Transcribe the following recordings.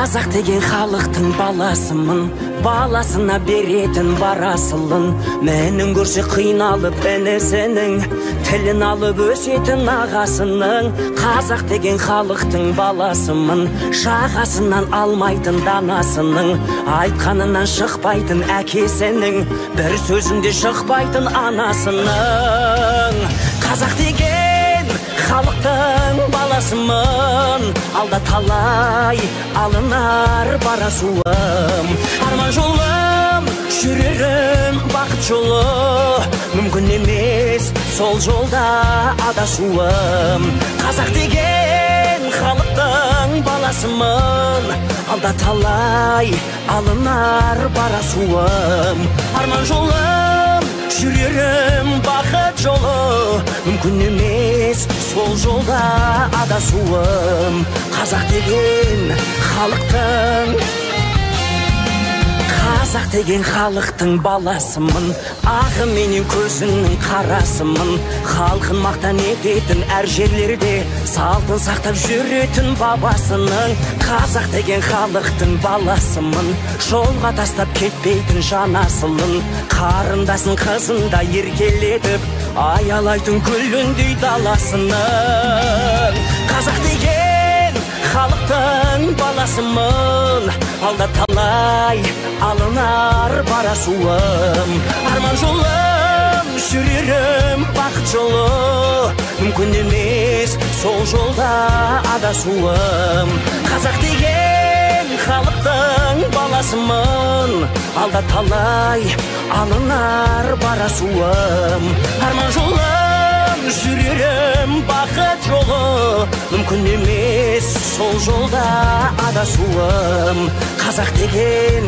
Қазақ деген халықтың баласымын, баласына беретін бар асылын. Менің көрсе қиналып інісінің, тілін алып өсетін ағасының. Қазақ деген халықтың баласымын, жағасынан алмайтын данасының, айтқанынан шықпайтын әкесінің, бір сөзінде шықпайтын анасының. Қазақ деген халықтың баласымын, алда талай алынар бар асуым. Арман жолым, жүрерім бақыт жолы, мүмкін емес сол жолда адасуым. Қазақ деген халықтың баласымын, алда талай алынар бар асуым. Арман жолым, жүрерім бақыт жолы, мүмкін емес сол жолда адасуым. Қазақ деген халықтың, қазақ деген халықтың баласымын, ағы менен көзінің қарасымын. Халқын мақтан ететін әр жерлерде, салтын сақтап жүретін бабасының. Қазақ деген халықтың баласымын, жолға тастап кетпейтін жан асылын. Қарындасын қызын да еркелетіп, аялайтын гүліндей даласының. Қазақ деген халықтың баласымын, алда талай алынар бар асуым. Арман жолым, жүрерім бақыт жолы, мүмкін емес сол жолда адасуым. Қазақ деген халықтың баласымын, алда талай алынар бар асуым. Арман жолым, жүрерім бақыт жолы, мүмкін емес сол жолда адасуым. Қазақ деген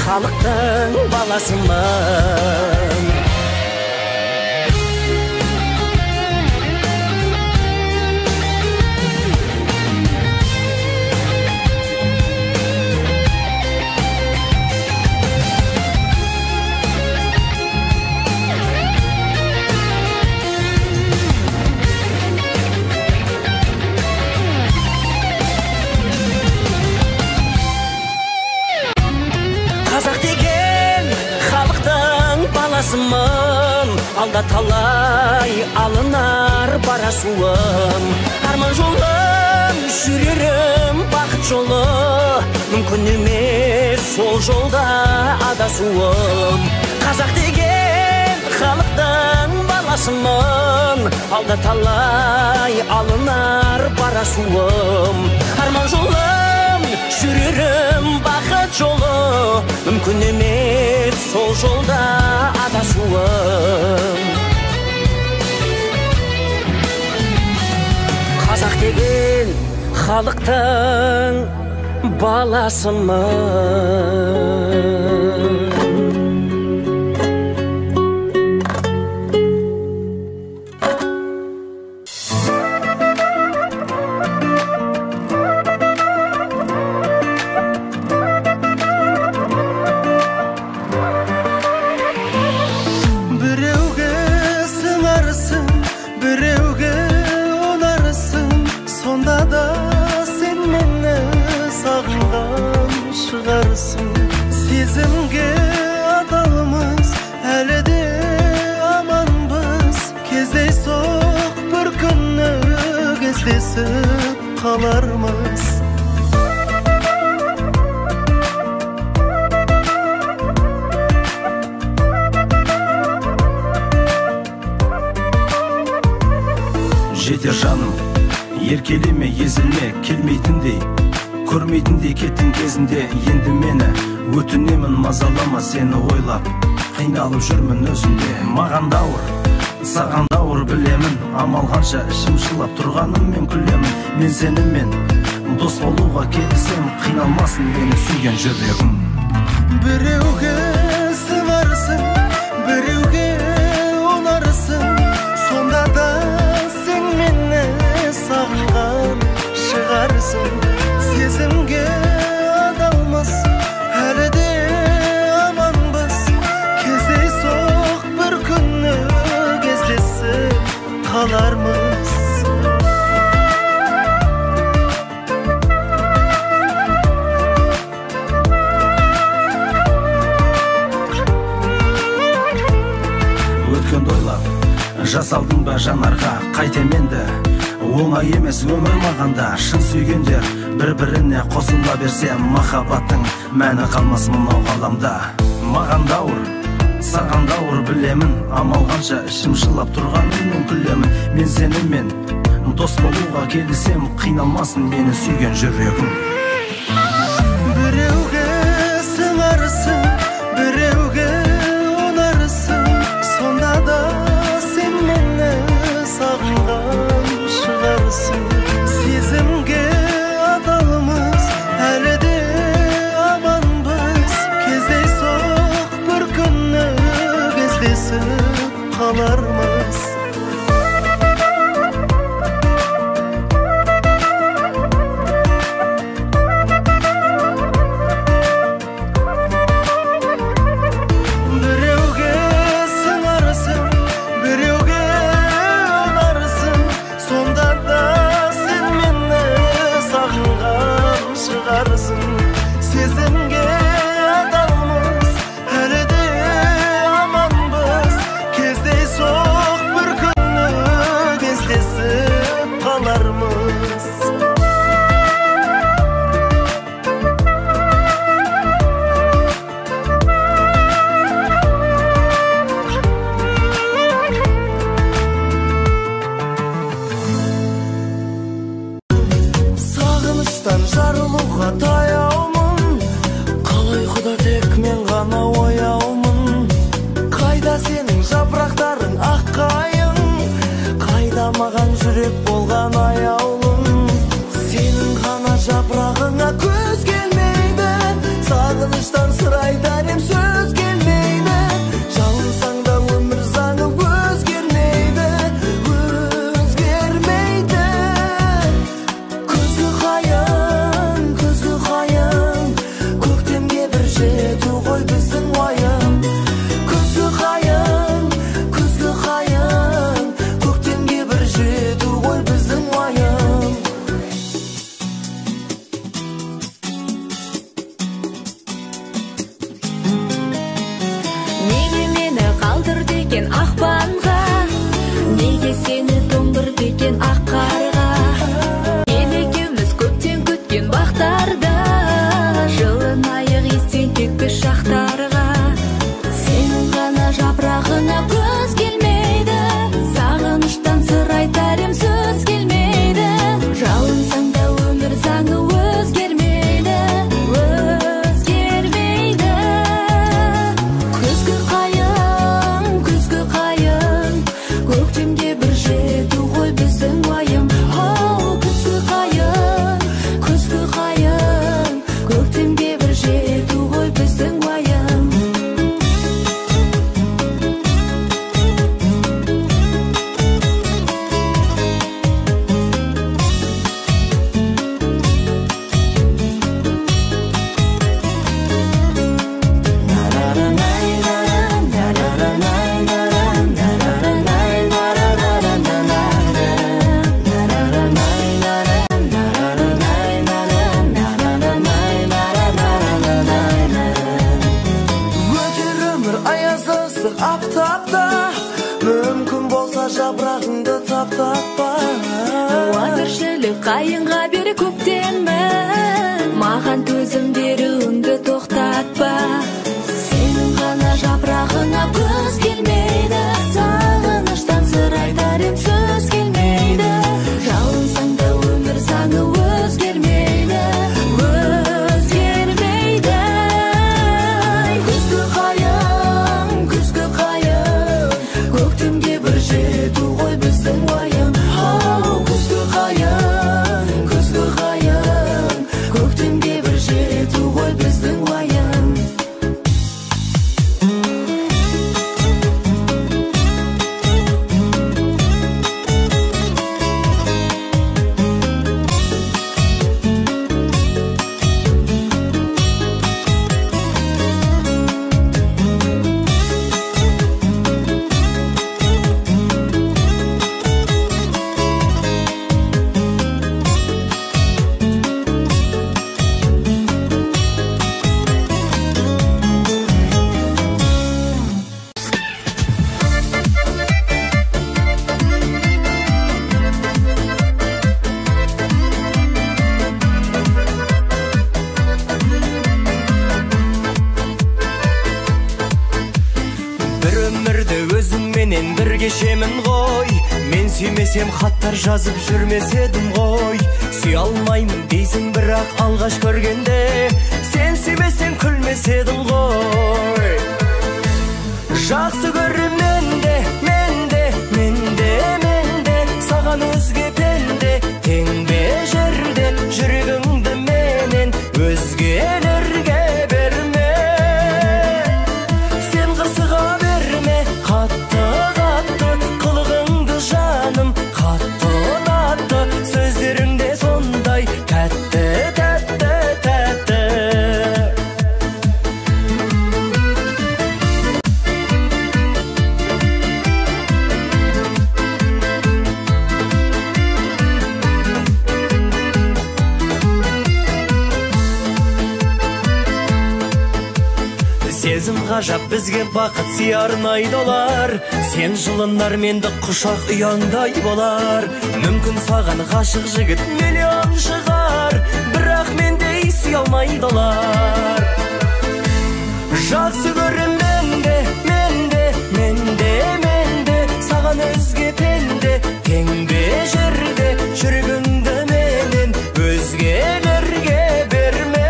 халықтың баласымын. Қазақ деген халықтың баласымын, алда талай алынар бар асуым. Арман жолым, жүрерім бақыт жолы, мүмкін емес сол жолда адасуым. Қазақ деген халықтың баласымын, алда талай алынар бар асуым. Арман жолым, жүрерім бақыт жолы, мүмкін емес сол жолда адасуым. Қазақ деген халықтың баласымын. Біреуге сыңарсың, біреуге ұнарсың, сонда да сен мені сағынған шығарсың. Сезімге адалмыз, әлі де аманбыз, кездейсоқ бір күні кездесіп қалармыз. Жетер жаным, еркелеме, езілме, келмейтіндей, көрмейтіндей кеттің кезінде. Енді мені өтінемін, мазалама, сені ойлап қиналып жүрмін өзімде. Маған да ауыр, саған да ауыр білемін, амал қанша ішім жылап тұрғаныммен күлемін. Мен сенімен дос болуға келісем, қиналмасын мені сүйген жүрегім. Біреуге сыңарсың, біреуге ұнарсың, сонда да сен мені сағынған шығарсың. Сезімге адалмыз, әлі де аманбыз, кездейсоқ бір күні кездесіп қалармыз. Жасалдың ба жанарға, қайтем енді? Оңай емес өмір маған да. Шын сүйгендер бір-біріне қосыла берсе, махаббаттың мәні қалмас мынау ғаламда. Маған да ауыр, саған да ауыр білемін. Амал қанша ішім жылап тұрғанымен күлемін. Мен сенімен дос болуға келісем, қиналмасын мені сүйген жүрегім. Біреуге сыңарсың, біреуге ұнарсың, сонда да сен мені сағынған шығарсың. Сезімге адалмыз, әлі де аманбыз, кездейсоқ бір күні кездесіп қалармыз. Сезімге адалмыз, әлі де аманбыз, кездейсоқ бір күні кездесіп қалармыз. Сағыныштан жарылуға таяумын, қалай құда тек мен ғана ояумын. Қайда сенің жапырақтарың ақ қайың, қайда маған жүрек болған аяулым. Сенің ғана жапырағыңа көз келмейді, сағыныштан сыр айтар ем сөз келмейді. Жалынсаң да өмір заңы өзгермейді, өзгермейді. Күзгі қайың, күзгі қайың, көктемге бір жету ғой біздің уайым. Күзгі қайың, күзгі қайың, көктемге бір жету ғой біздің уайым. Неге мені қалдырды екен ақпанға, неге сені тоңдырды екен ақ қарға? Ел екеуміз көптен күткен бақтарда, жылынайық естен кетпес шақтарға. Сенің ғана жапырағыңа көз келмейді, сағыныштан сыр айтар ем сөз келмейді. Жалынсаң да өмір заңы өзгермейді, өзгермейді. Күзгі қайың, күзгі қайың, көктемге бір жету ғой біздің уайым. Оу, күзгі қайың, күзгі қайың, көктемге бір жету ғой біздің уайым. Өтер өмір аязды ыстық аптапта, мүмкін болса жапырағыңды таптатпа. Уа тіршілік қайыңға бер көктемін, маған төзім беруіңді тоқтатпа. Сенің ғана жапырағыңа көз келмейді, сағыныштан сыр айтар ем сөз келмейді. Жалынсаң да өмір заңы өзгермейді, өзгермейді. Күзгі қайың, күзгі қайың, көктемге бір жету ғой біздің уайым. Оу, күзгі қайың, күзгі қайың, көктемге бір жету ғой біздің уайым. Өзіңменен бір кешемін ғой. Мен сүймесем хаттар жазып жүрмес едім ғой. Сүйе алмаймын дейсің бірақ алғаш көргенде сен сүймесең күлмес едің ғой. Жақсы көрем мен де, мен де, мен де, мен де, саған өзге пенде тең бе жерде, жүрегіңді менен өзгелерге берме. Сен қырсыға берме, қатты қатты қылығыңды жаным қатты ұнатты, сөздерің де сондай тәтті тәтті тәтті. Сезім ғажап бізге бақыт сый арнайды олар. Сен жылынар менді құшақ ұяңдай болар. Мүмкін саған ғашық жігіт миллион шығар, бірақ мендей сүйе алмайды олар. Жақсы көрем мен де, мен де, мен де, мен де, саған өзге пенде тең бе жерде, жүрегіңді менен өзгелерге берме.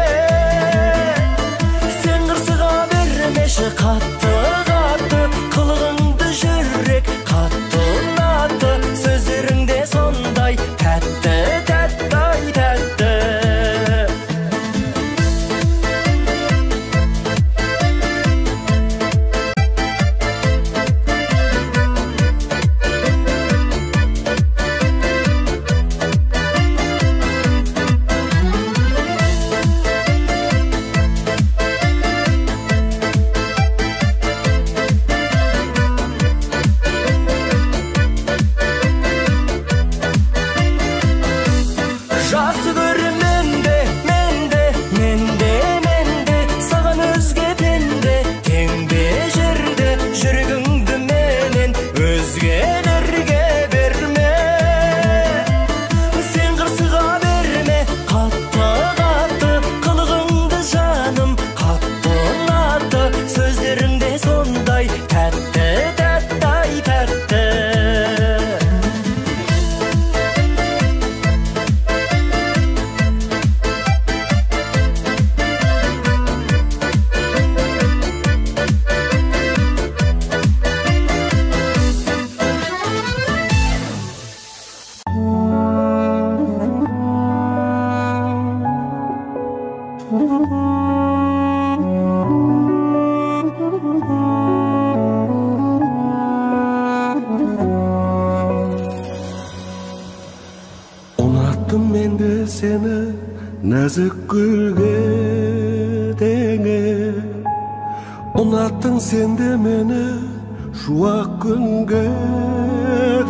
Сен қырсыға бермеші, қатты қатты қылығыңды жүрек қатты ұнатты, сөздерің де сондай тәтті тәтті ай тәтті. Жақсы көрем мен де, мен де, мен де, мен де, саған өзге пенде тең бе жерде, жүрегіңді менен өзгелерге берме. Сен қырсыға берме, қатты қатты қылығыңды жаным қатты ұнатты, сөздерің де сондай тәтті тәтті ай тәтті. Ұнаттым мен де сені нәзік гүлге теңеп, ұнаттың сен де мені шуақ күнге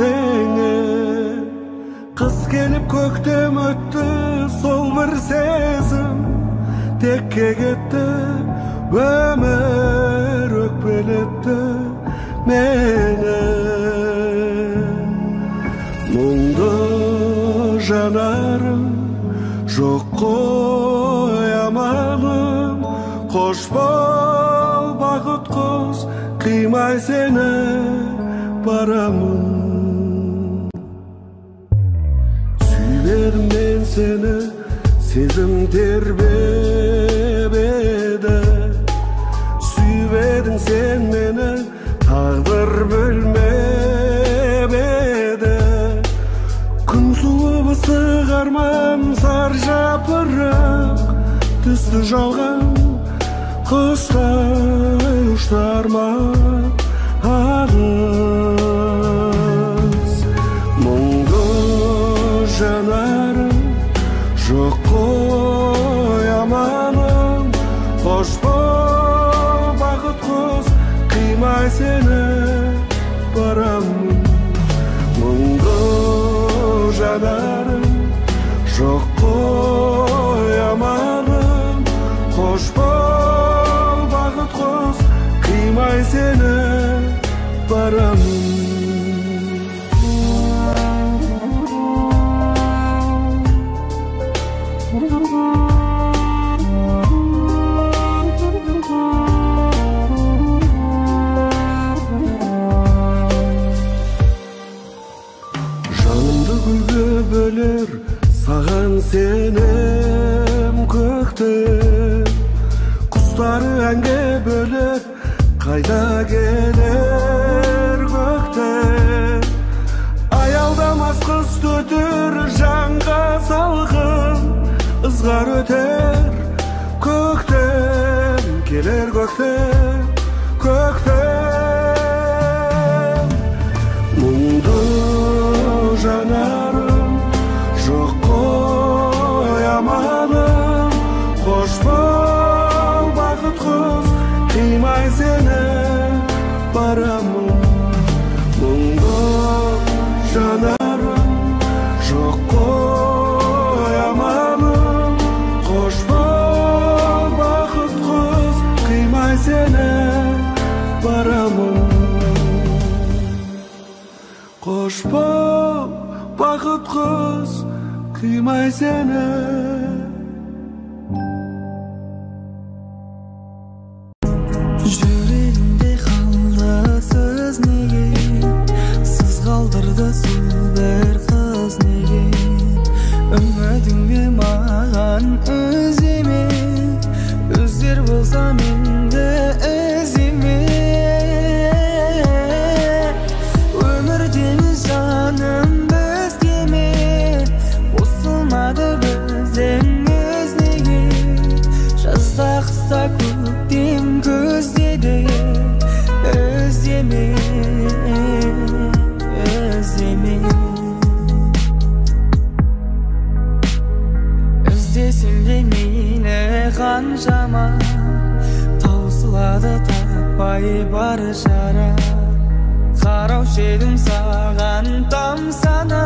теңеп. Қыс келіп көктем өтті, сол бір сезім текке кетті, өмір өкпелетті мені. Мұңды жанарым жоқ қой амалым, қош бол бақыт құс, қимай сені барамын. Сүйіп едім мен сені, сезім тербеп еді, сүйіп едің сен мені, тағдыр білмеп еді. Күн суып ыстық арман, сар жапырақ түсті жалған, құстай ұшты арман алыс. Мұңды жанарым жоқ қой амалым, қош бол бақыт құс, қимай сені барамын. Мұңды жанарым жоқ қой амалым, қош бол бақыт құс, қимай сені барамын. Қайда келер көктем, аялдамас қыз өтер, жанға салқын ызғар өтер. Көктем келер, көктем, көктем. Мұңды жанарым, жоқ қой амалым. Қош бол, бақыт құс, қимай сені барамын. Мұңды жанарым, жоқ қой амалым. Қош бол, бақыт құс, қимай сені барамын. Қош бол, бақыт құс, қимай сені. Жүрегімде қалды сөз неге, сыз қалдырды сол бір қыз неге? Үмітіңді маған үземе, үзер болса менді іздеме. Өмірден жаным біз кеме, қосылмады біздің із неге? Жазда, қыста, көктем, күзде де іздеме, іздеме. Іздесең де мені қаншама, таусылады таппай бар шара. Қараушы едім саған тамсана,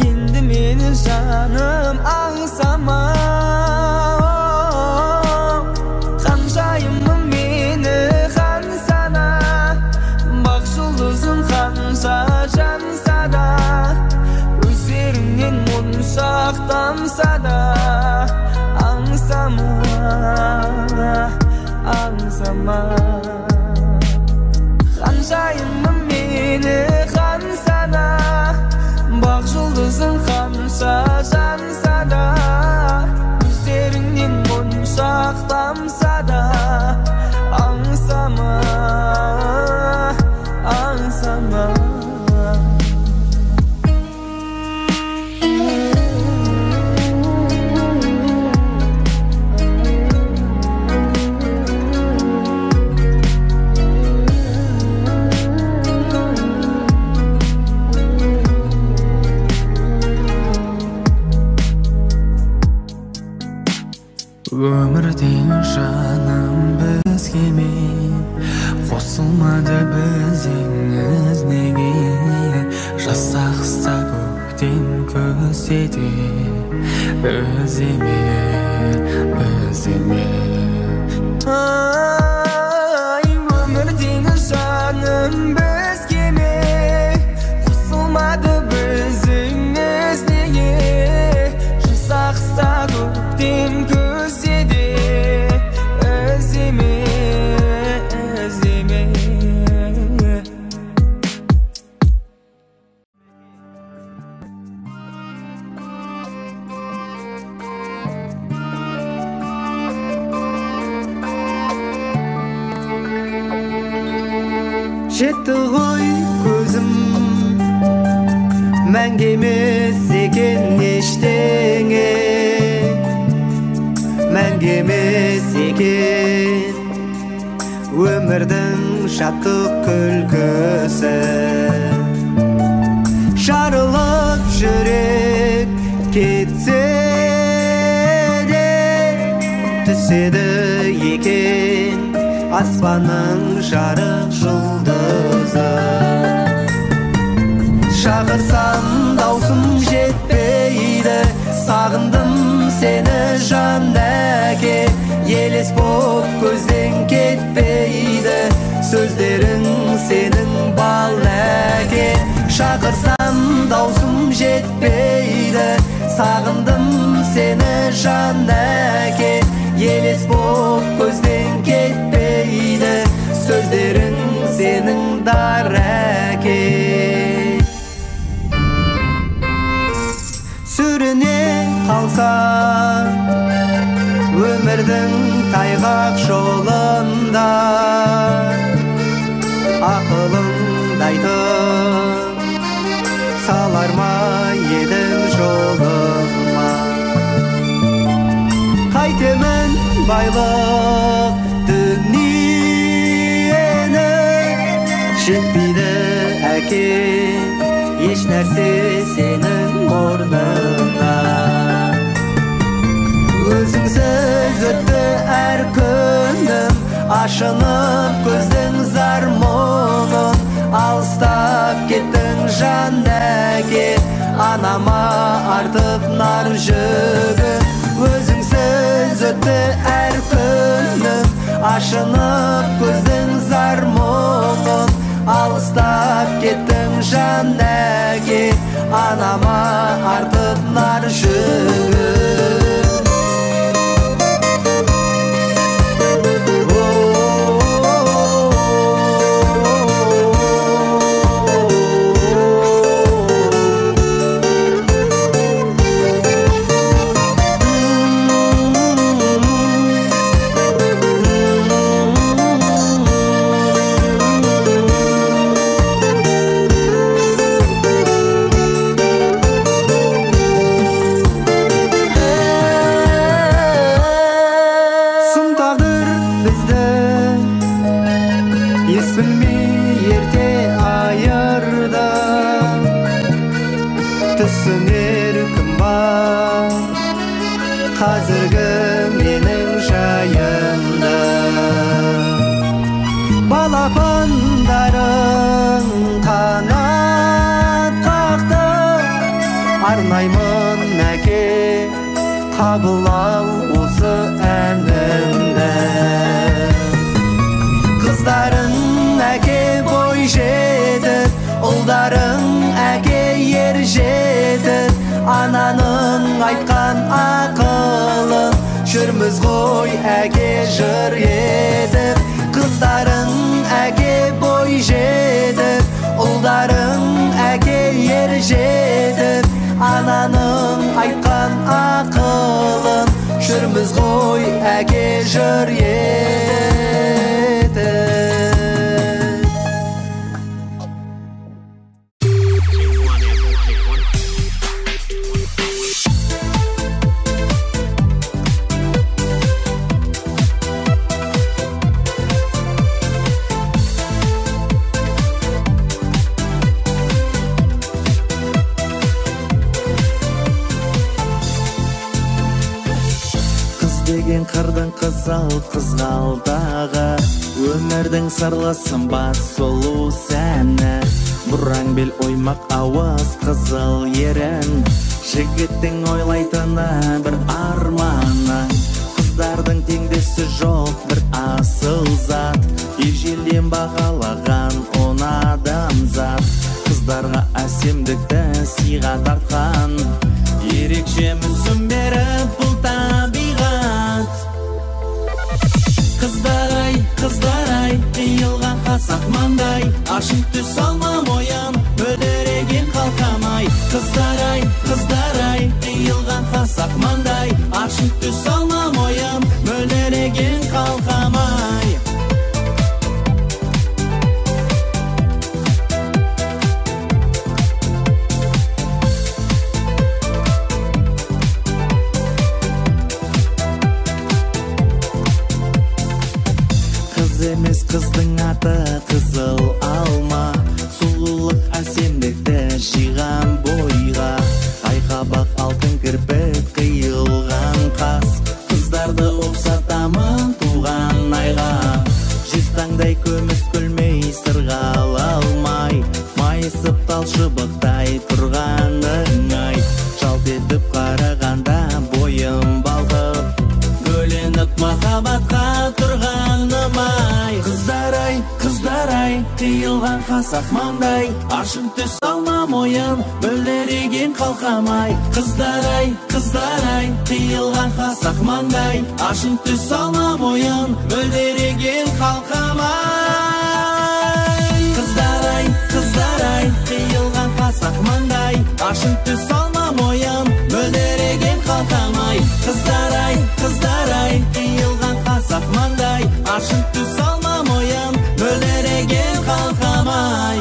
енді мені жаным аңсама. Ханшайымым мені хан сана, бақ жұлдызым қанша жанса да, көздеріңнен моншақ тамса да, аңсама, аңсама. Ханшайымым мені хан сана, бақ жұлдызың қанша жанса да, көздеріңнен моншақ тамса да, аңсама, аңсама. Өмірден жаным бізге ме, қосылмады біздің із неге? Жазда, қыста, көктем, күзде де іздеме, іздеме. Ай, өмірден жаным бізге ме, қосылмады біздің із неге? Жазда, қыста, көктем, күзде де іздеме, іздеме. Жетті ғой көзім, мәңгі емес екен ештеңе, мәңгі емес екен өмірдің шаттық күлкісі. Жарылып жүрек кетсе де, түседі екен аспанның жарық жұлдызы. Шақырсам даусым жетпейді, сағындым сені жан әке. Елес боп көзден кетпейді, сөздерің сенің бал әке. Шақырсам даусым жетпейді, сағындым сені жан әке. Елес боп көзден кетпейді, сөздерің сенің дар әке. Сүріне қалса өмірдің тайғақ жолында, Ақылыңды айтып салар ма едім жолыма. Қайтемін байлық дүниені, жетпейді әке еш нәрсе сенің орныңа. Өзіңсіз өтті әр күнім, ашынып көздің зар мұңын. Алыстап кеттің жан әке, анама артып нар жүгін. Өзіңсіз өтті әр күнім, ашынып көздің зар мұңын. Алыстап кеттің жан әке, анама артып нар жүгін. Түсінер кім бар қазіргі менің жайымды. Балапандарың қанат қақты, арнаймын әке, қабыл ал осы әнімді. Қыздарың әке бой жетіп, ұлдарың әке ер жетіп, ананың айтқан ақылын жүрміз ғой әке жыр етіп. Қыздарың әке бой жетіп, ұлдарың әке ер жетіп, ананың айтқан ақылын жүрміз ғой әке жыр етіп. Деген қырдың қызыл қызғалдағы, өмірдің сырлы сымбат сұлу сәні. Бұраң бел оймақ ауыз қызыл ерін, жігіттің ойлайтыны бір арманы. Қыздардың теңдесі жоқ бір асыл зат, ежелден бағалаған он адамзат. Қыздарға әсемдікті сыйға тартқан, ерекше мүсін беріп бұл табиғат. Қыздар ай, қыздар ай, қиылған қасақ маңдай, ашық түс алма мойын, мөлдіреген қалқам ай. Қыздар ай, қыздар ай, қиылған қасақ маңдай, ашық түс алма мойын, мөлдіреген қалқам ай. Емес қыздың аты қызыл алма, сұлулық әсемдікті жиған бойға. Айқабақ алтын кірпік қиылған қас, қыздарды ұқсатамын туған айға. Жүз таңдай күміс күлмей сырғала алмай, майысып тал шыбықтай тұрғаның ай. Жалт етіп қарағанда бойым балқып, бөленіп махаббатқа тұрғаным ай. Қыздар ай, қыздар ай, қиылған қасақ маңдай, ашық түс алма мойын, мөлдіреген қалқам ай. Қыздар ай, қыздар ай, қиылған қасақ маңдай, ашық түс алма мойын, мөлдіреген қалқам ай. Қыздар ай, қыздар ай, қиылған қасақ маңдай, ашық түс алма мойын, мөлдіреген қалқам ай. Қыздар ай, қыздар ай, қиылған қасақ маңдай, ашық түс алма мойын, мөлдіреген қалқам ай.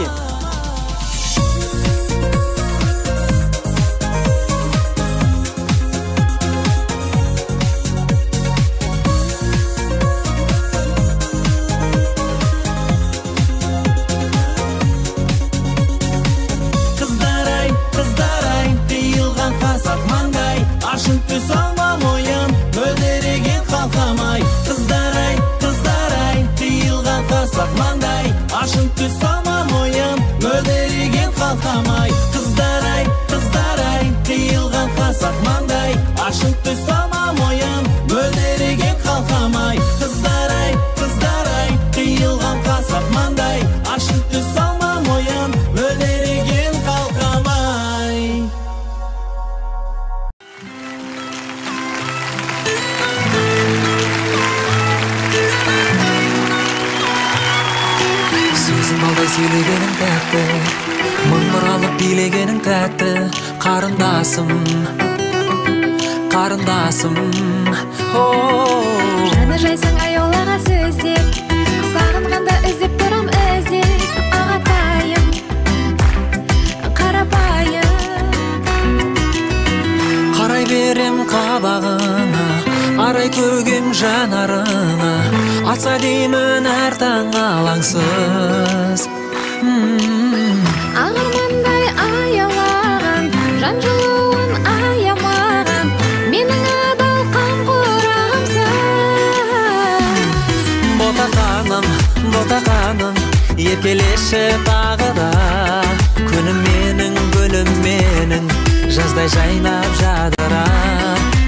Қыздар ай, қыздар ай, қиылған қасақ маңдай, ашын түс алма мойын, мөлдіреген қалқам ай. Қыздар ай, қыздар ай, қиылған қасақ маңдай, ашын түс алма мойын, мөлдіреген қалқам ай. Қыздар ай, қыздар ай, қиылған қасақ маңдай, ашын түс алма мойын, мөлдіреген қалқам ай. Қыздар ай, қыздар ай, қиылған қасақ маңдай, ашын түс алма мойын, мөлдіреген қалқам ай. Сөзің балдай сөйлегенің тәтті, мың бұралып билегенің тәтті, қарындасым, қарындасым, о. Жаны жайсаң аяулыға сөздеп, сағынғанда іздеп тұрам іздеп, ағатайым, қарапайым. Қарай берем қабағыңа, арай төгем жанарыңа, атса деймін әр таң алаңсыз. Ақ армандай аялаған, жан жылуын аямаған, менің адал қамқор ағамсыз. Ботақаным, ботақаным, еркелеші тағы да, күнім менің, гүлім менің, жаздай жайнап жадыра.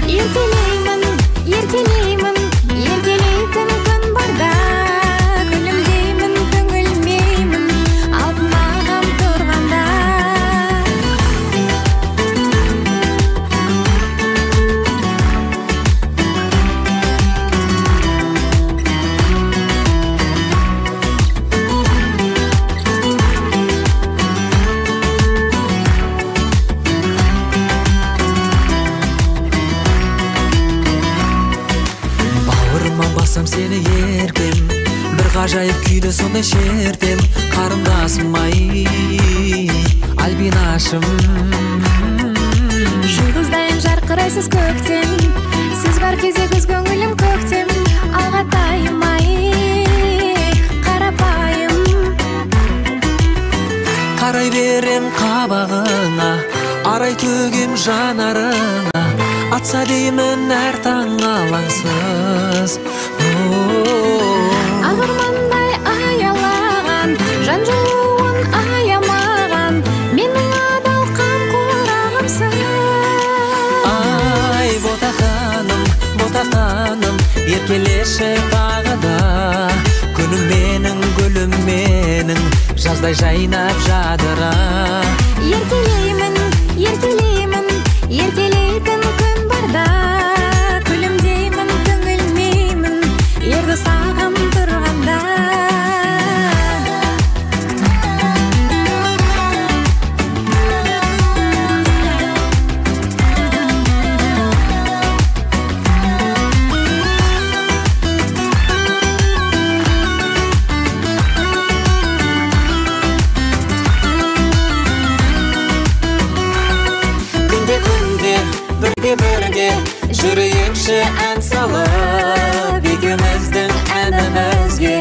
Еркелеймін, еркелеймін, еркелейтін күн барда, күлімдеймін, түңілмеймін, алтын ағам тұрғанда. Бауырыма басам сені еркем, бір ғажайып күйді сондай шертем, қарындасым ай, Альбинашым. Жұлдыздайын жарқырайсыз көктем, сіз бар кезде көз көңілім көктем, ағатайым ай, қарапайым. Қарай берем қабағыңа, арай төгем жанарыңа, атса деймін әр таң алаңсыз. Ақ армандай аялаған, жан жылуын аямаған, менің адал қамқор ағамсыз. Ай, ботақаным, ботақаным, еркелеші тағы да, күнім менің, гүлім менің, жаздай жайнап жадыра. Еркелеймін, еркелеймін, еркелейтін күн барда, күлімдеймін, түңілмеймін, ер дос ағам тұрғанда. Күнде күнде бірге бірге жүрейікші ән салып, екеуміздің әнімізге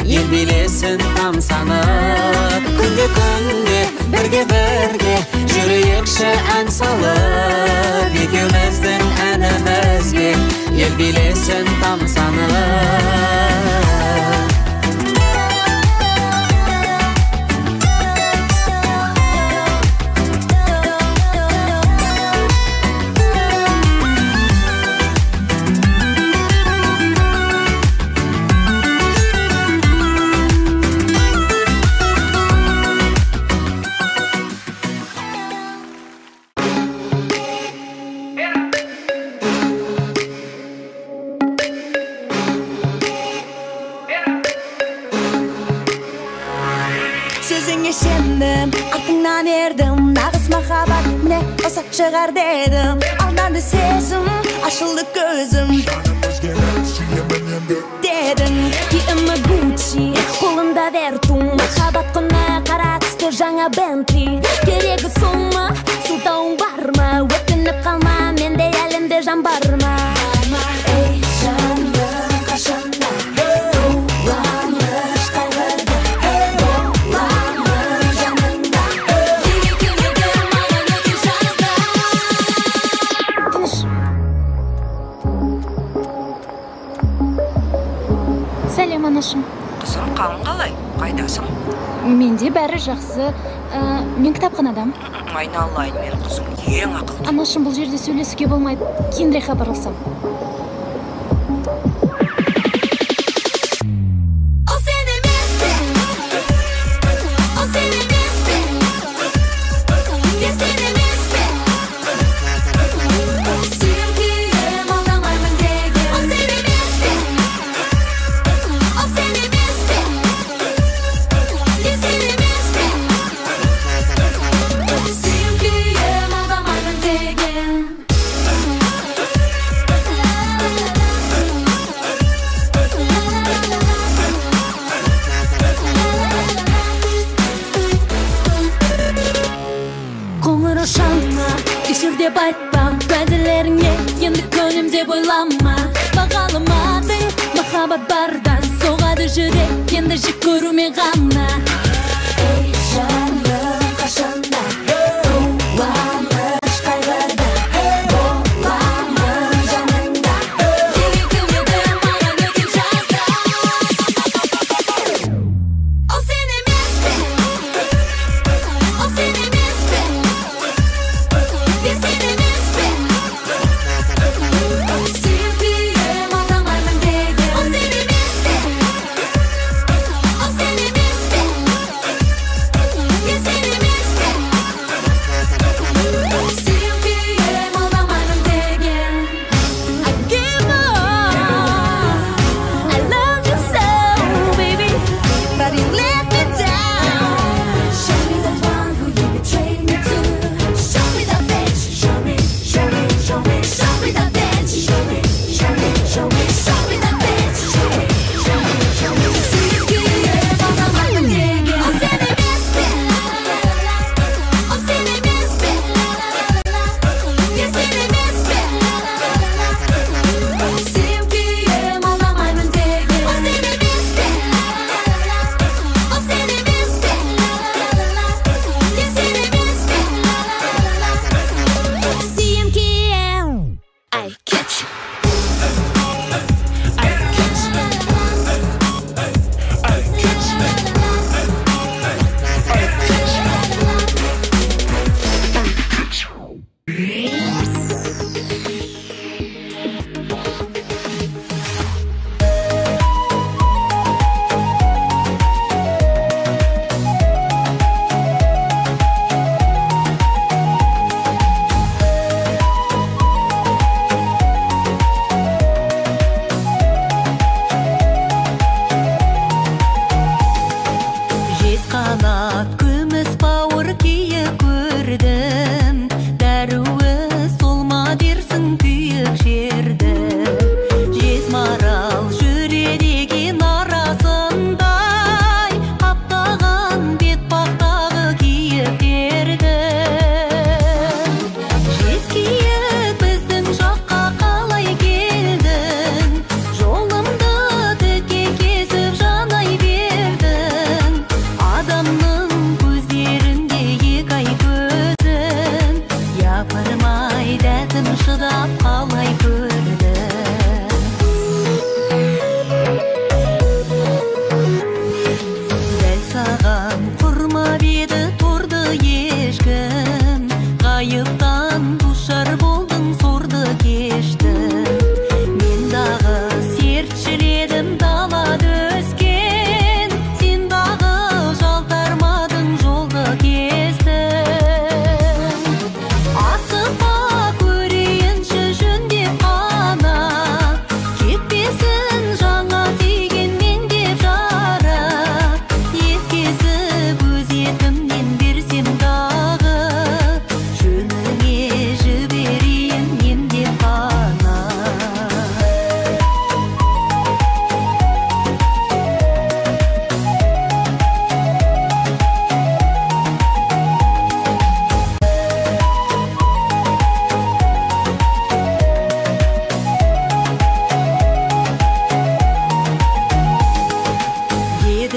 ел билесін тамсанып. Күнде күнде бірге бірге жүрейікші ән салып, екеуміздің әнімізге ел билесін тамсанып. Сөзіңе сендім, артыңнан ердім, нағыз махаббат міне осы шығар дедім. Алданды сезім, ашылды көзім, дедің. Киімі Гуччи, қолында Лада Верту. Махаббат құны қара түсті жаңа Бентли. Керегі сол ма, сылтауың бар ма? Өкініп қалма, менде әлемде жан бар ма? Ей, жаным, қашанда туламыз қайғыда, боламын жаныңда. Неге келмедің маған өткен жазда? Тыныш. Сәлем, анашым. Қызым, қалың қалай? Қайдасың? Менде бәрі жақсы. Мен кітапханадамын. Айналайын, мен қызым ең ақылды. Анашым, бұл жерде сөйлесуге болмайды. Кейінірек хабарласам. Ол сен емес пе? Ол сен емес пе? Е, сен емес пе? Сүйем, күйем, алдамаймын деген. Ол сен емес пе? Ол сен емес пе? Е, сен емес пе? Сүйем, күйем, алдамаймын деген. Қоңырау шалма, кешір деп айтпа, уәделеріңе енді көнем деп ойлама. Бағаламадың, махаббат барда соғады жүрек, енді жек көрумен ғана. Ей, жаным, қашанда туламыз қайғыда, боламын жаныңда. Неге келмедің маған өткен жазда? Ол сен емес пе? Ол сен емес пе? Е, сен емес пе? Сүйем, күйем, алдамаймын деген. Ол сен емес пе? Ол сен емес пе?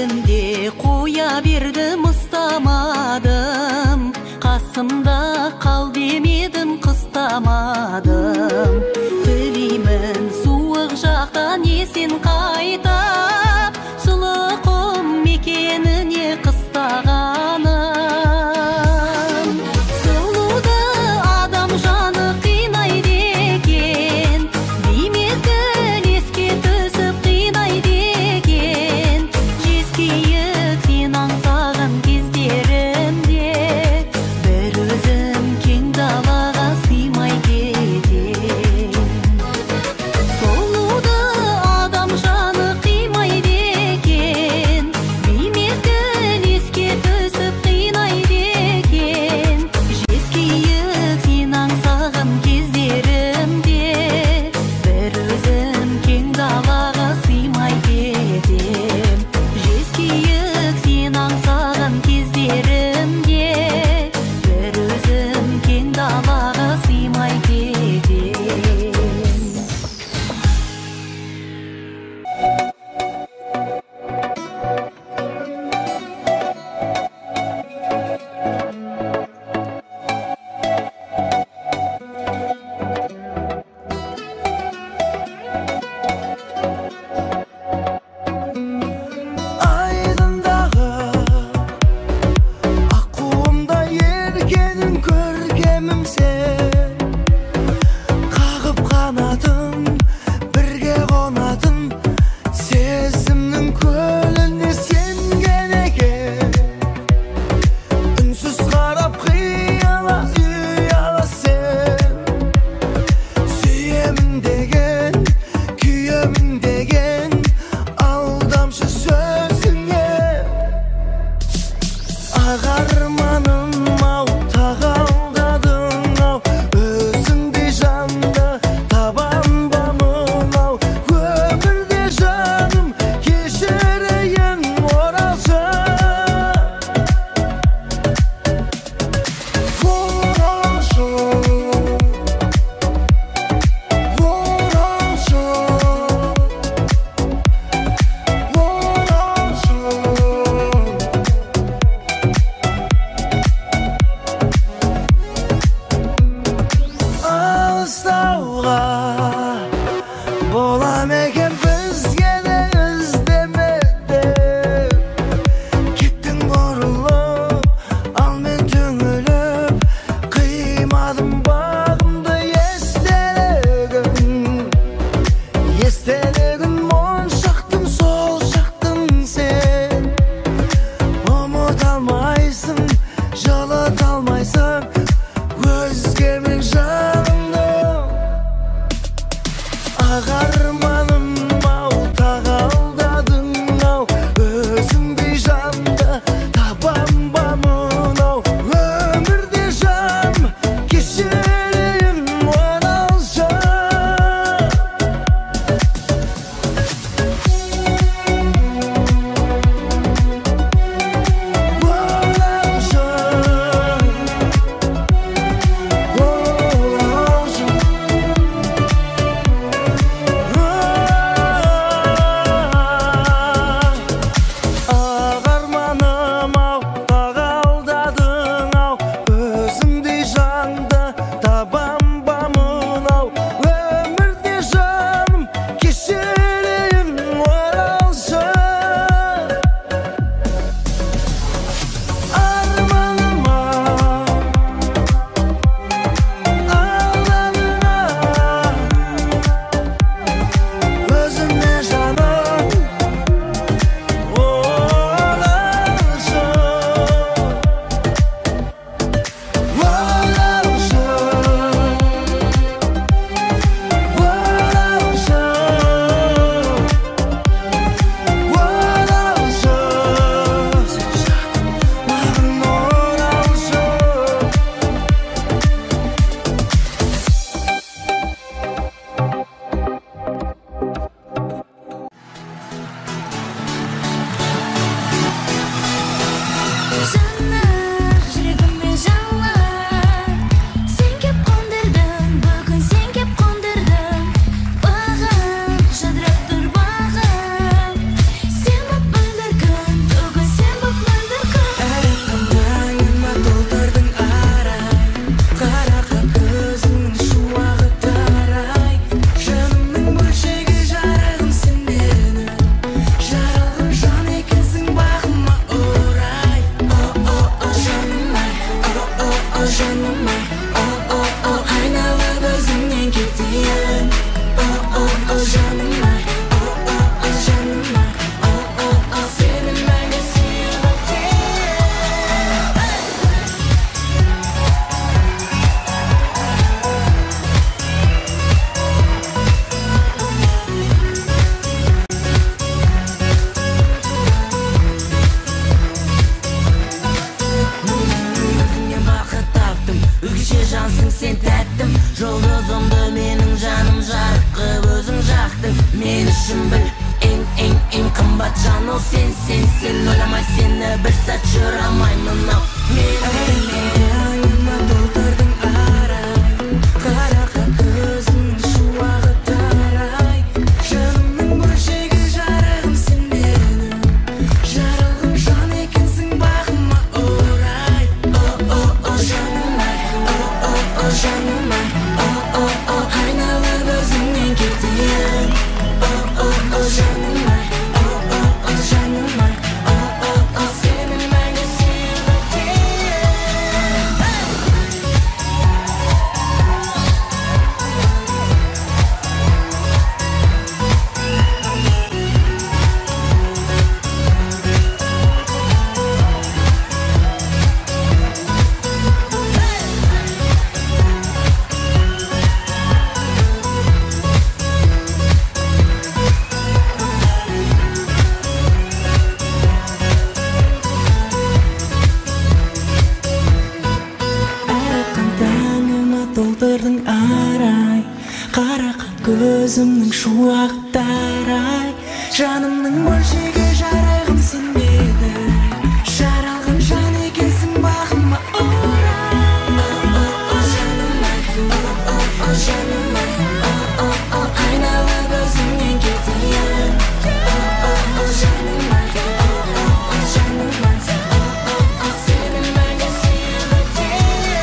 Дедім де қоя бердім, ұстамадым. Қасымда қал демедім, қыстамадым. Тілеймін суық жақтан есен қайтып, жылы құм мекеніне қыстағаным. Сұлуды адам жаны қинайды екен, беймезгіл еске түсіп қинайды екен. Жезкиік сен аңсаған кездерімде, бір өзім кең далаға сыймай кетем. Сұлуды адам жаны. үшін біл. Ең, ең, ең қымбат жан ол сен, сен, сен. Ойламай сені бір сәт жүре алмаймын ау мен. Әңіме толтырдың арай, қарақа көзіңнің шуағы тарай. Жанымның бөлшегі жарығым сен менің, жаралған жан екенсің бағыма орай. О, о, о, жаным ай, о, о, о, жаным ай, о, о, о, айналып өзіңнен кетейін. О, о, о, жаным ай, о, о, о, жаным ай, о, о, о, сені мәңгі сүйіп өтейін. Әр атқан таңыма толтырдың арай, қарақа көзімнің шуағы тарай. Жанымның бөлшегі жарығым сен менің, жаралған жан екенсің бағыма орай. О, о, о, жаным ай, о, о, о, жаным ай, о, о, о, айналып өзіңнен кетейін. О, о, о, жаным ай, о, о, о, жаным ай, о, о, о, сені мәңгі сүйіп өтейін.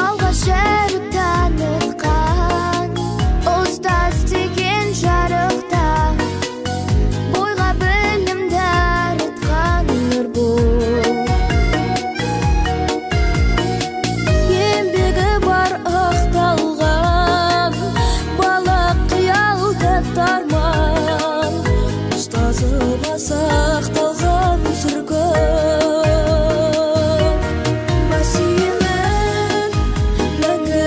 Алғаш әріп танытқан ұстаз деген жарықта, бойға білім дарытқан нұр бол. Еңбегі бар ақталған, бала қиялда арман, ұстазыма сақталған сүргін. Бас иемін мәңгі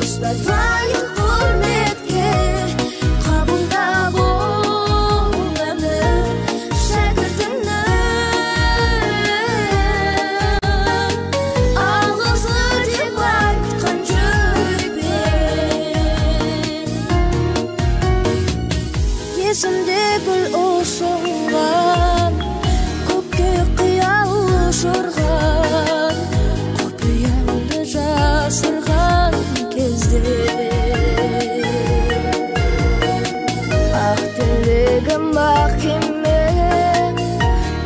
ұстаз лайық құрметке, қабылдап ол әні шәкіртіңнің. Алғысы деп айтқан жүрекпен. Есімде гүл ұсынған, көкке қиял ұшырған, құпиямды жасырған кезде. Ақ тілегім ақ кемем,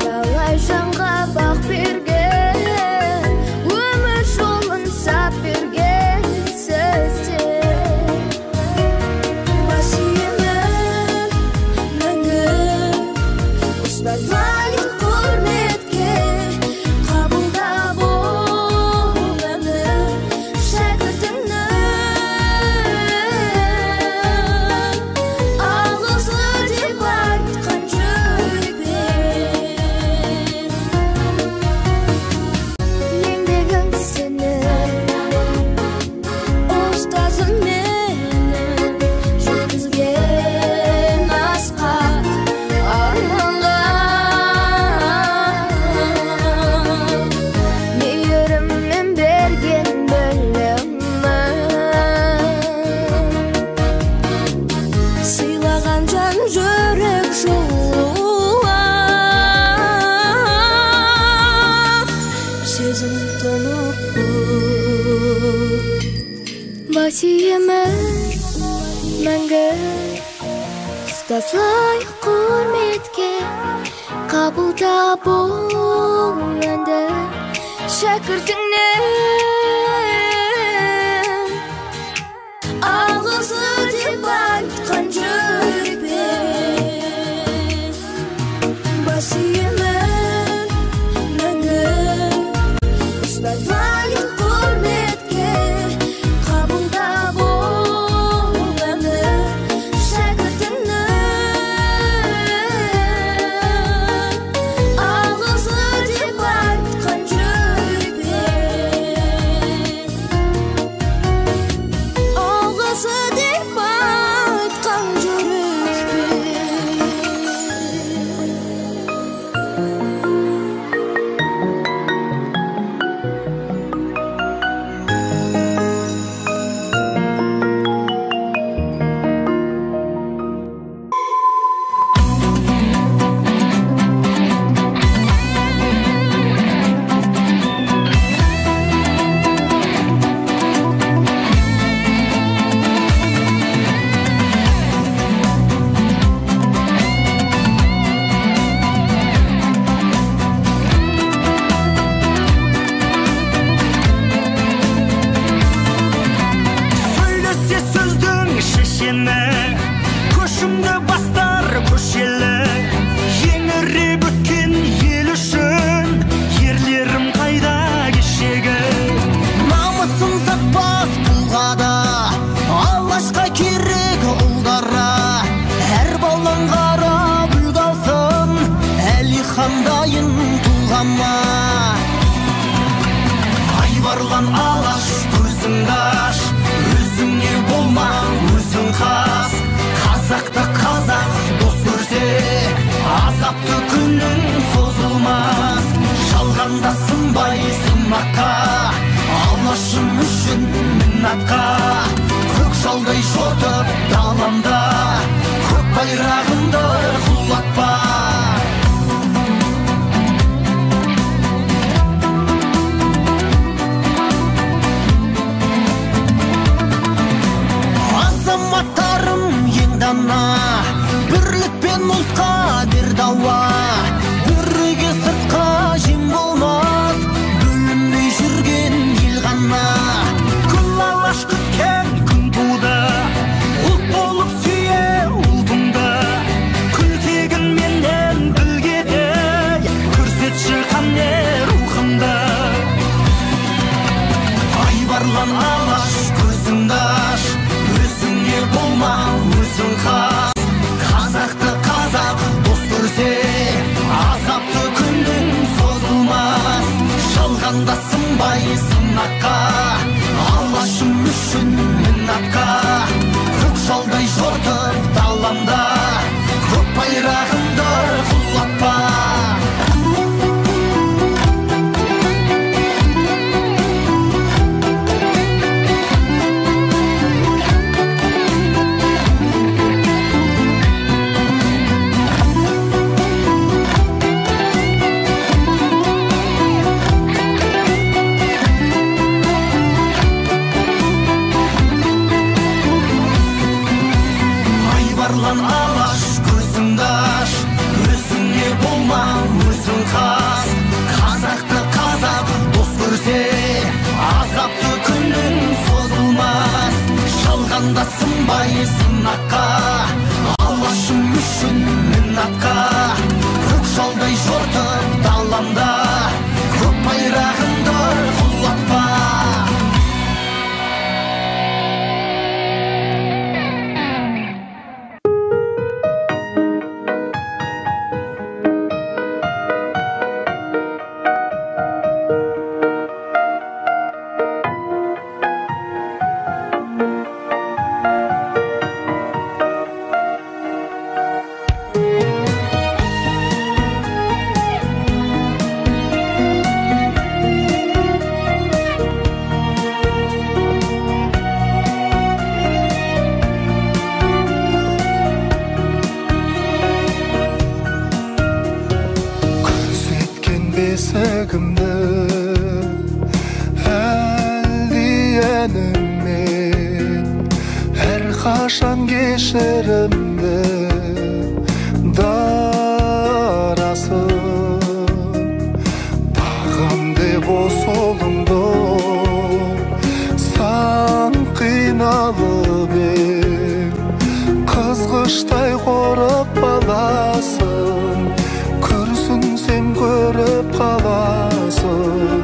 талай жанға бақ берген, өмір жолын сап берген сізден. Бас иемін мәңгі ұстаз лайық құрметке, қабылдап ол әні шәкіртіңнің. Алғысы деп айтқан жүрекпен. Еңбегің сенің, ұстазым менің, жеткізген асқақ арманға. Мейіріммен берген білімін, сыйлаған жан жүрек жылуын, сезім тұнып. Бас иемін мәңгі ұстаз лайық құрметке, қабылдап ол әнді шәкіртіңнен. Алғысы деп айтқан жүрекпен. Бас иемін мәңгі ұстаз лайық құрметке, қабылдап ол құлама. Айбарлан алаш, көзіңді аш, өзіңе болма, өзің қас. Қазақты қазақ дос көрсе, азапты күнің созылмас. Жалғанда сынбай сынаққа, алашым үшін мін атқа. Көк жалдай жортып даламда, көк байрағымды құлатпа. Азаматтарым ең дана, бірлік пен ұлтқа бер дауа. Бірге сыртқа жем болмас, бөлінбей жүрген ел ғана. Күл алаш күткен күн туды, ұлт болып сүйе ұлтыңды. Күлтегін менен білгедей, көрсетші қане рухымды. Айбарлан алаш, көзіңді аш, өзіңе болма, өзің қас. Қазақты қазақ дос көрсе, азапты күнің созылмас. Жалғанда сынбай сынаққа, алашым үшін мін атқа. Көк жалдай жортып даламда, көк байрағымды құлатпа. Айбарлан алаш, көзіңді аш, өзіңе болма, өзің қас. Қазақты қазақ дос көрсе, азапты күнің созылмас. Жалғанда сынбай сынаққа, алашым үшін мін атқа. Көк жалдай жортып даламда, көк байрағымды құлатпа. Бесігімді әлди әніммен, әрқашан кешірімді дарасын. Бағам деп осолыңды сан қиналып ем, қызғыштай қорып баласын. Күрсінсем көріп қаласың,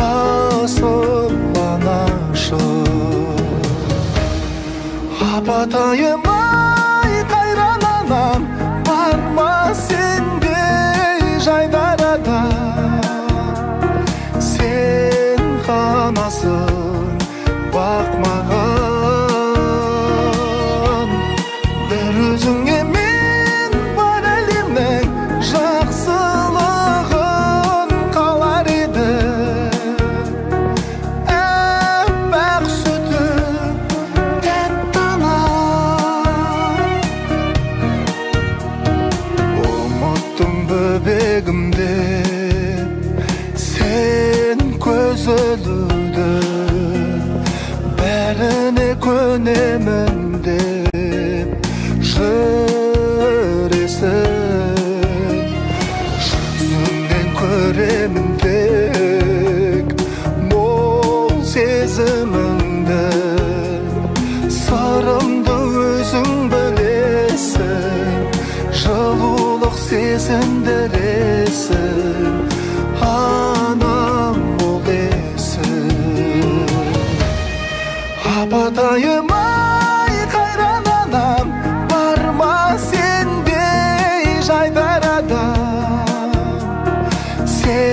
асыл анашым. Апатайым ай, қайран анам, бар ма сендей жайдар адам? Сен ғанасың бақ маған, бір өзіңе мен бар әлемнің жақсылығын қалар едім. Әппақ сүтім, тәтті анам. Ұмыттым бөбегім деп сен көз ілуді, бәріне көнемін деп жүресің. Жүзіңнен көремін тек мол сезіміңді, сырымды өзің білесің, жылулық сезіндіресің, анам бол десің. Апатайым ай, қайран анам, бар ма сендей жайдар адам? Сен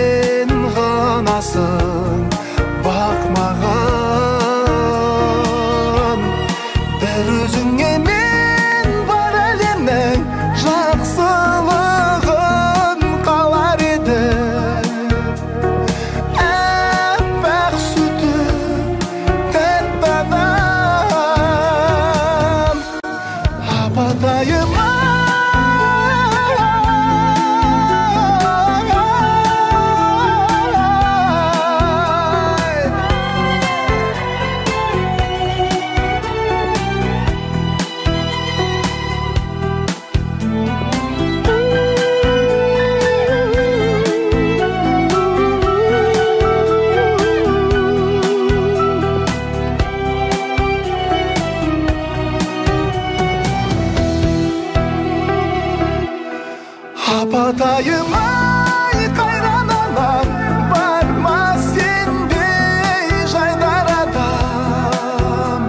Апатайым ай, қайран анам, бар ма сендей жайнар адам?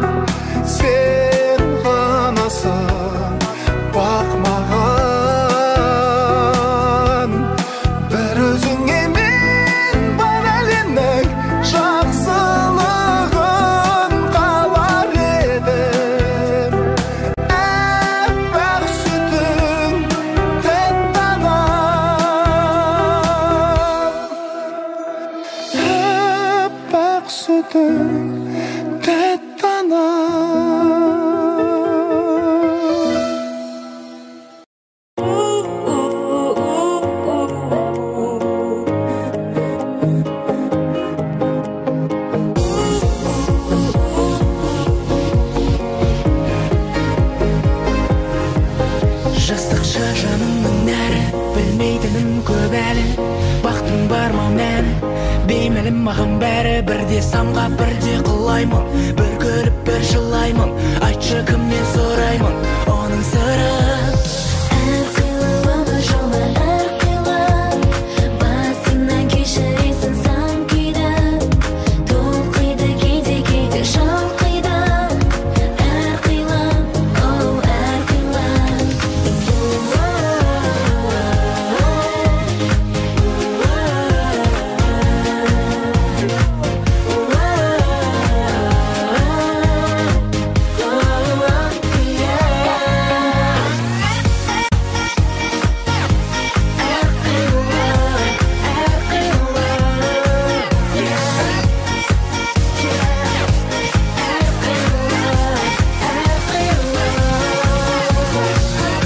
Сен ғанасың бақ маған, бір өзіңе мен бар әлемнің жақсылығын қалар едім. Әппақ сүтің тәтті анам, әппақ сүтің тәтті анам. Жастықша жанымның нәрі, білмейтінім көп әлі. Бақтың бар ма мәні, беймәлім маған бәрі. Бірде самға, бірде құлаймын, бір күліп, бір жылаймын. Айтшы, кімнен сұраймын оның сырын? Әрқилы өмір жолы әрқилы, басыңнан кешіресің сан күйді. Толқиды кейде, кейде шалқиды. Әрқилы, оу, әрқилы.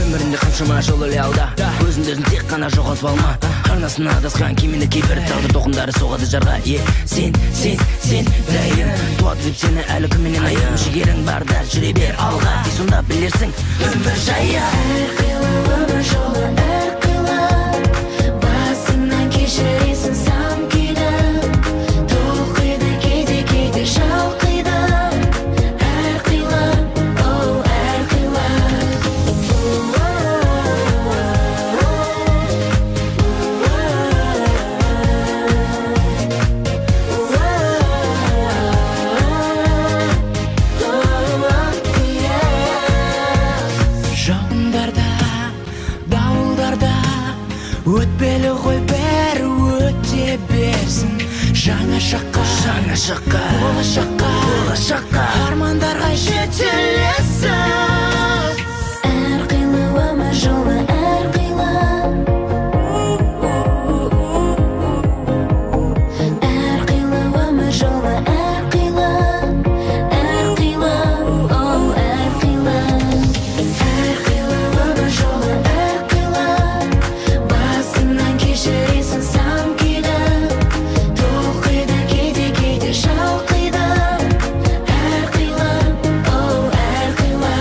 Өмірінде қаншама жол алда, өзіңді өзің тек қана жоғалтып алма. Арнасына адасқан кемені кейбір тағдыр толқындары соғады жарға. Е, сен, сен, сен дайын туады деп сені әлі күнменен айын. Жігерің барда жүре бер алға, тек сонда білерсің өмір жайын. Әрқилы өмір жолы әрқилы, басыңнан кешіресің сан күйді. Толқиды кейде, кейде шалқиды. Әрқилы, оу, әрқилы. Жауындарда, дауылдарда өтпелі ғой бәрі, өте берсін. Жаңа шаққа, Жаңа шаққа, болашаққа, болашаққа армандарға жетелесің. Әрқилы өмір жолы әрқилы, әрқилы өмір жолы әрқилы, әрқилы, оу, әрқилы. Әрқилы өмір жолы әрқилы, басыңнан кешіресің сан күйді. Толқиды кейде, кейде шалқиды. Әрқилы, оу, әрқилы.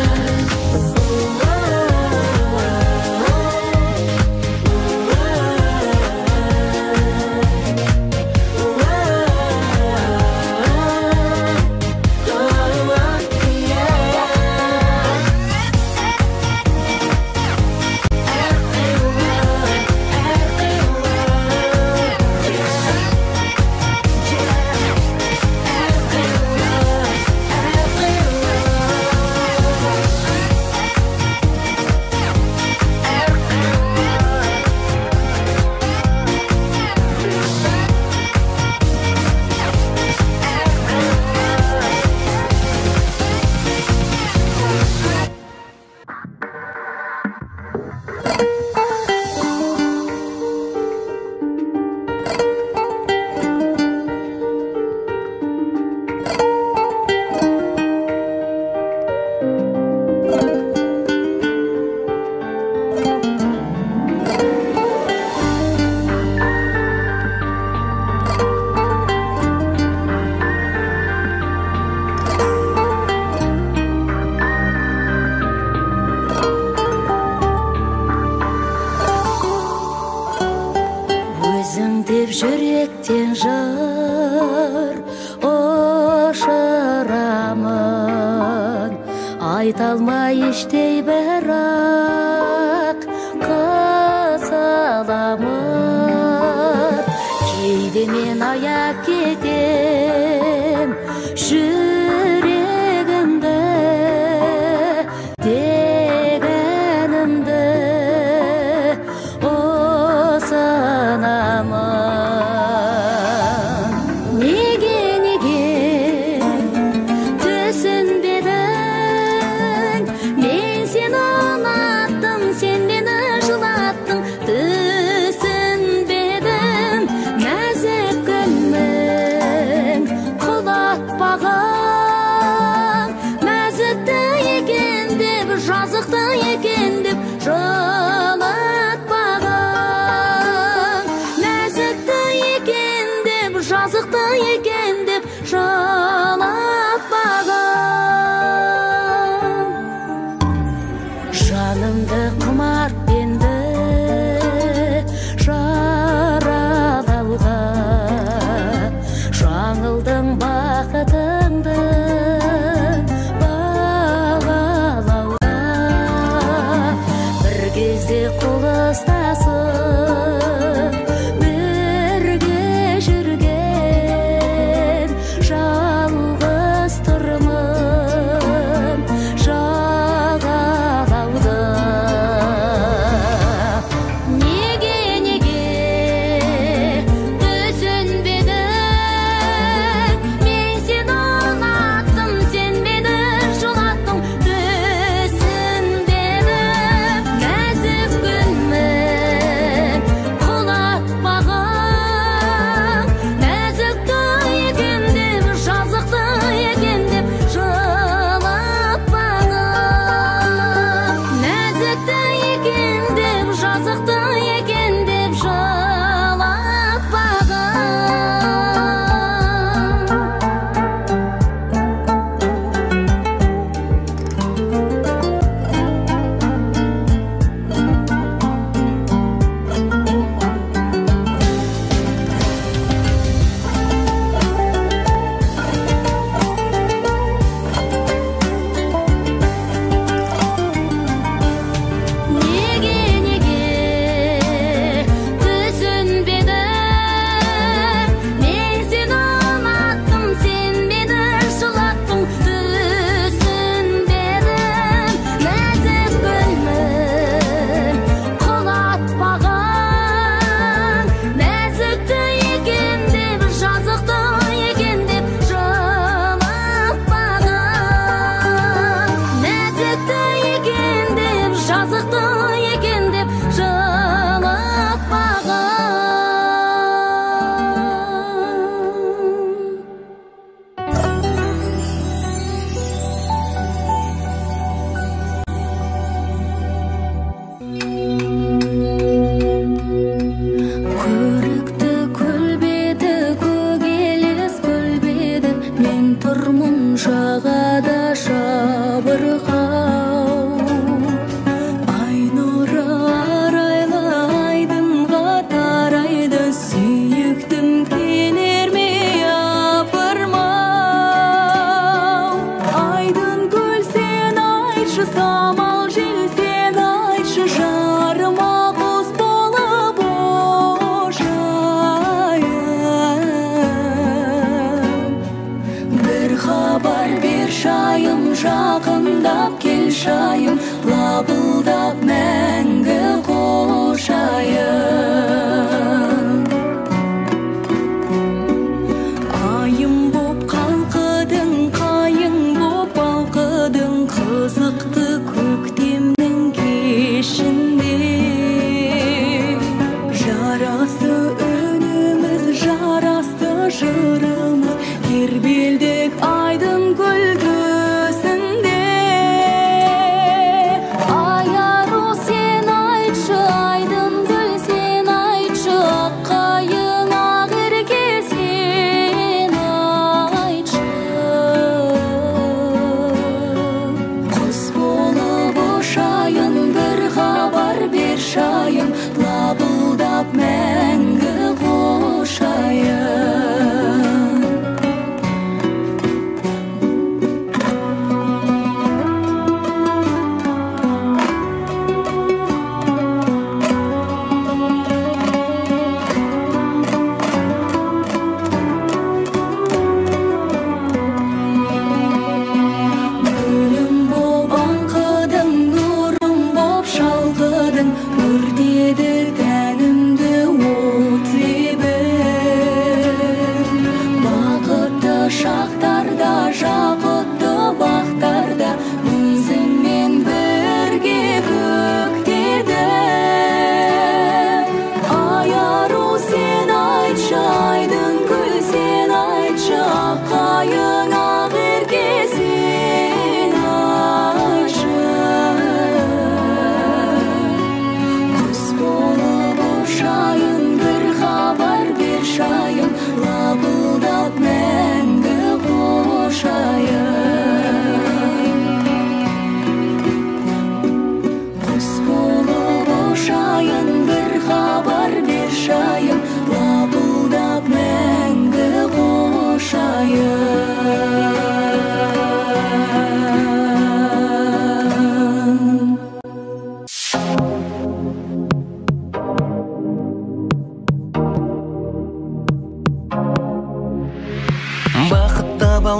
Өзің деп жүректен жыр ұшырамын, айта алмай іштей бірақ қысыламын. Кейде мен аяп кетем жүрегімді, дегенімді ұсынамын. Неге, неге түсінбедің? Мен сені ұнаттым, сен мені жылаттың. Түсінбедім, нәзік гүлмін құлатпаған, нәзікті екен деп, жазықты екен деп жылатпаған, нәзікті екен деп, жазықты екен деп жылатпаған. Жанымды құмар енді жаралауға, жаңылдың бақытыңды бағалауға. Бір кезде қол ұстасып бірге жүрген, жалғыз тұрмын жағалауда. Неге, неге түсінбедің? Мен сені ұнаттым, сен мені жылаттың. Түсінбедім, нәзік гүлмін құлатпаған, нәзікті екен деп, жазықты екен деп жылатпаған, нәзікті екен деп, жазықты екен деп жылатпаған. Неге, неге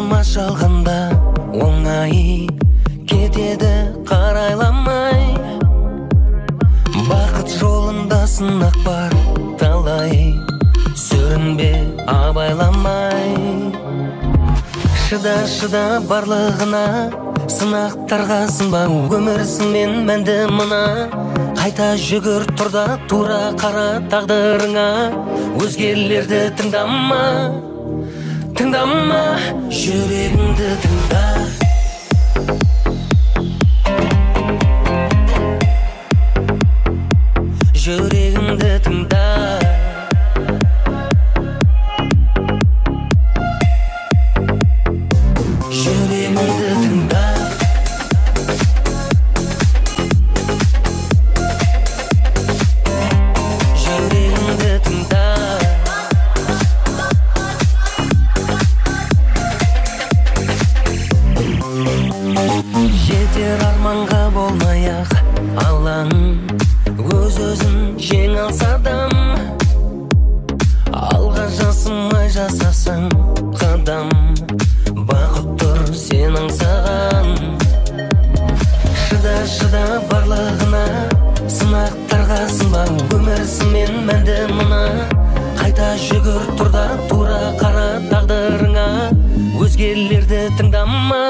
Алма жалғанда оңай кетеді қарайламай. Бақыт жолында сынақ бар талай, сүрінбе абайламай. Шыда, шыда барлығына, сынақтарға сынба, өмір сынмен мәнді мына. Қайта жүгір тұр да тура қара тағдырыңа, өзгелерді тыңдама, тыңдама, жүрегіңді тыңда. Жүрегіңді тыңда. Жүрегіңді тыңда. Жүрегіңді тыңда. Жетер арманға болмай-ақ алаң, өз-өзін жеңе алса адам. Алға жасымай жасасаң қадам, бақыт тұр сен аңсаған. Шыда, шыда барлығына, сынақтарға сынба, өмір сынмен мәнді мына. Қайта жүгір тұр да тура қара тағдырыңа, өзгелерді тыңдама,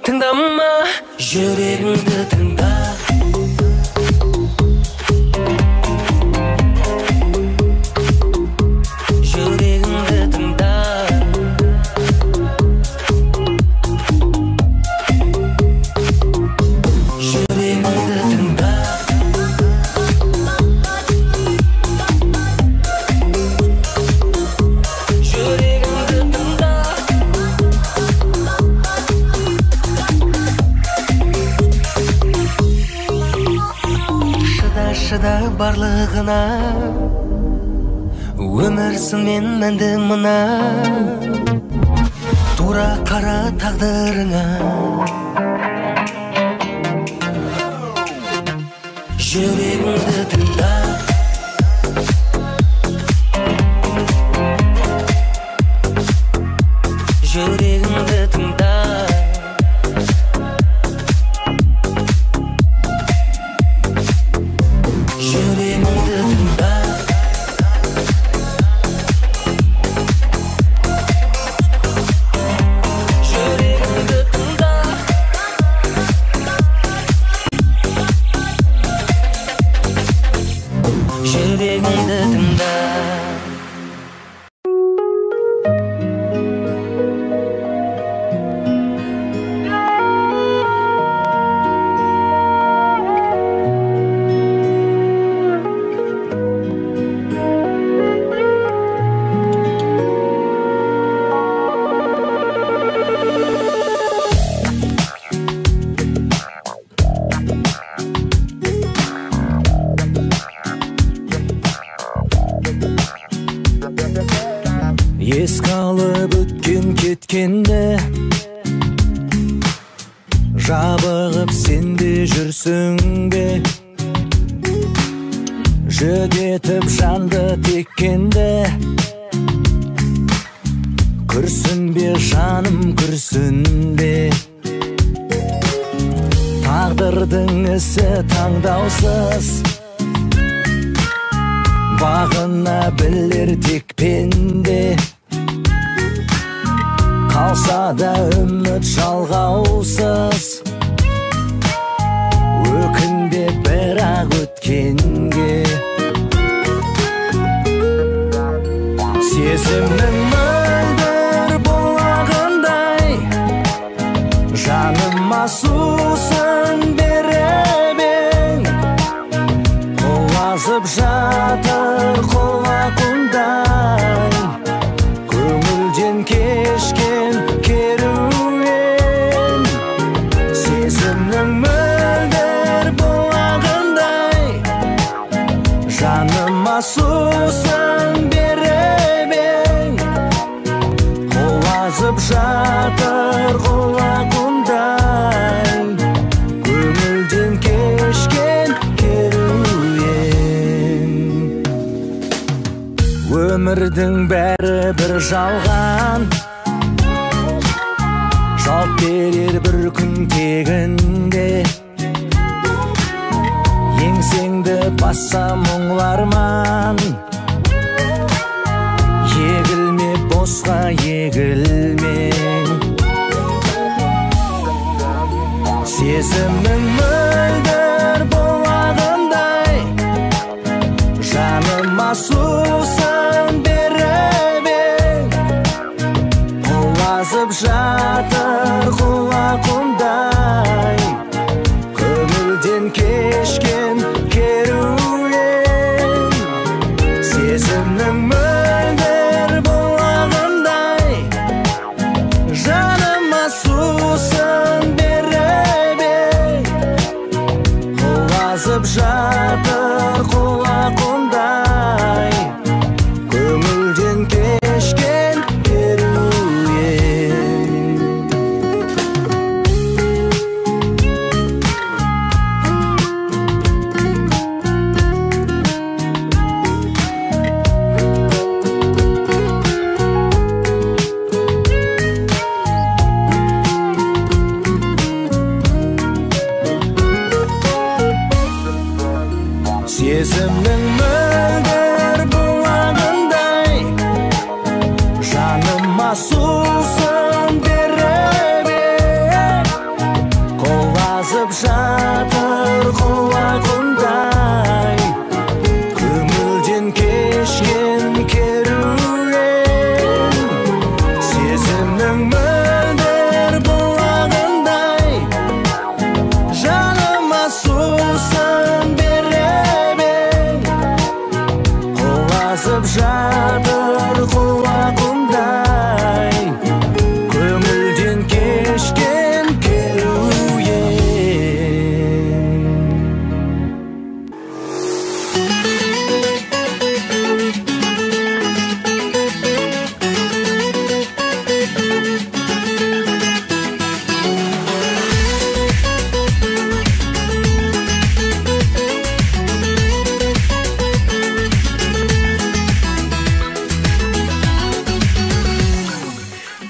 тыңдама, жүрегіңді тыңда. Жүрегіңді тыңда. Жүрегіңді тыңда. Жүрегіңді тыңда. Шыда, шыда барлығына, өмір сынмен мәнді мына. Тура қара тағдырыңа, жүрегіңді тыңда. Жүрегіңді тыңда. Жүрегіңді тыңда. Жүрегіңді тыңда. Жүрегіңді тыңда. Еске алып өткен кеткенді, жабығып сен де жүрсің бе? Жүдетіп жанды теккенді, күрсінбе жаным, күрсінбе. Тағдырдың ісі таңдаусыз, бағына білер тек пенде. Қалса да үміт жалғаусыз, өкінбе бірақ өткенге. Сезімнің мөлдір бұлағындай, жаныма сусын беріп ең. Құлазып жатыр құлақындай, көңілден кешкен керуен. Сезімнің мөлдір бұлағындай, жаныма сусын беріп ең. Құлазып жатыр құлақындай, көңілден кешкен керуен. Өмірдің бәрі бір жалған, Жалт берер бір күн тегінде. Еңсеңді баса мұңларман, егілме босқа егілме. Сезімнің мөлдір бұлағындай, жаныма сусын беріп ең. Құлазып жатыр құла құмдай, көңілден кешкен керуен. Сезімнің мөлдір бұлағындай, жаныма сусын беріп ең. Құлазып жатыр құла құмдай, көңілден кешкен керуен. Сезімнің мөлдір бұлағындай, жаныма сусын беріп ең. Құлазып жатыр құла құмдай, көңілден кешкен керуен. Сезімнің мөлдір бұлағындай, жаныма сусын беріп ең. Құлазып жатыр құла құмдай, көңілден кешкен керуен.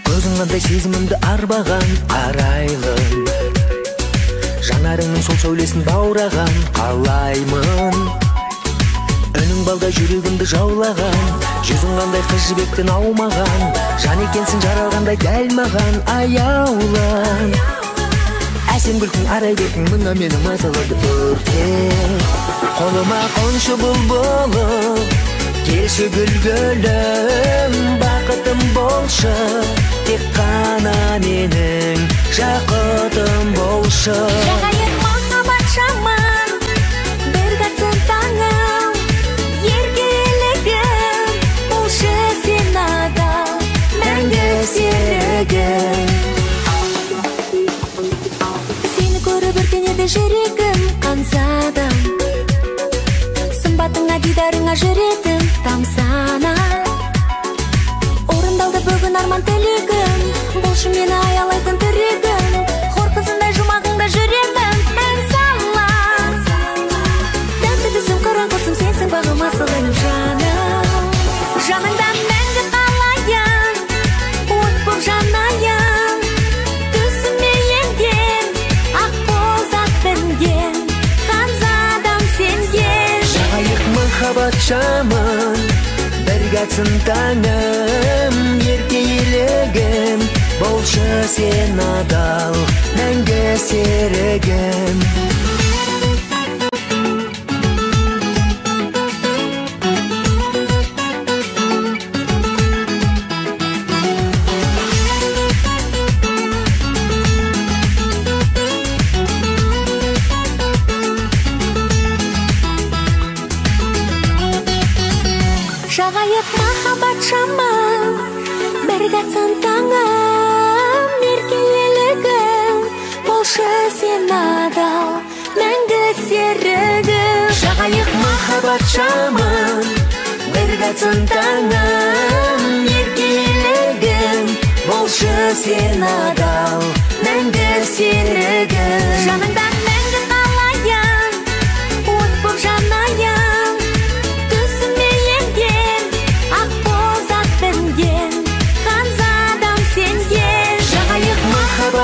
Көзің қандай сезімімді арбаған арайлым, жанарыңның сол сәулесін баураған қалаймын. Үнің балдай жүрегімді жаулаған, жүзің қандай қыз жібектен аумаған, жан екенсің жаралғандай дәл маған аяулым. Әсем күлкің арай бетің мына мені мазалады өртеп. Қолыма қоншы бұлбұлым, келші гүл гүлім, бақытым болшы, тек қана менің жақұтым болшы. Жағайық махаббат шамын, бір атсын таңым, еркелігім болшы сен адал, мәңгі серігім. Сені көріп өртенеді жүрегім, қансадым, сымбатыңа дидарыңа жүрегім тамсана. Орындалды бүгін арман тілегім, болшы мені аялайтын тірегім, хор қызындай жұмағыңда жүремін ән сала. Тәтті түсім қыран құсым сенсің бағым асыл әнім жаным. Жаныңда мәңгі қалайын, от боп жанайын, түсіме енген ақ боз ат мінген ханзадам сенген. Жағайық махаббат шамын, бірге атсын таңым, еркелігім болшы сен адал, мәңгі серігім. Жағайық махаббат шамын, бірге атсын таңым, еркелігім болшы сен адал, мәңгі серігім. Жағайық махаббат шамын, бірге атсын таңым, еркелігім болшы сен адал, мәңгі серігім. Жаныңда мәңгі қалайын, от боп жанайын, түсіме енген ақ боз ат мінген ханзадам сенген. Жағайық махаббат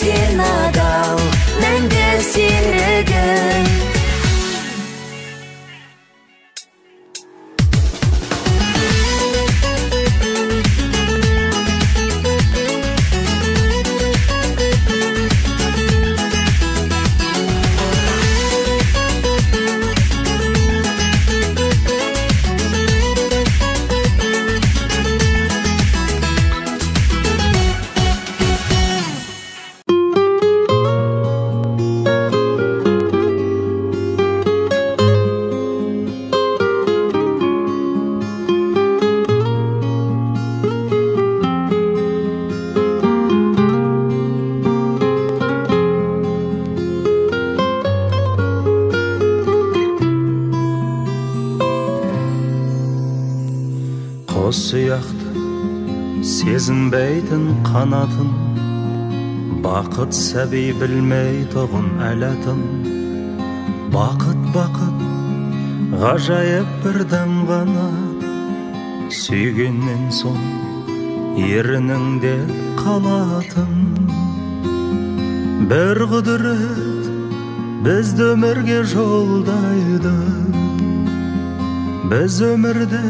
сен адал, мәңгі серігім. Сезінбейтін қанатын, бақыт сәби білмейтұғын әлатын. Бақыт, бақыт, ғажайып бір дәм ғана, сүйгеннен соң ерініңде қалатын. Бір құдірет бізді өмірге жолдайды, біз өмірде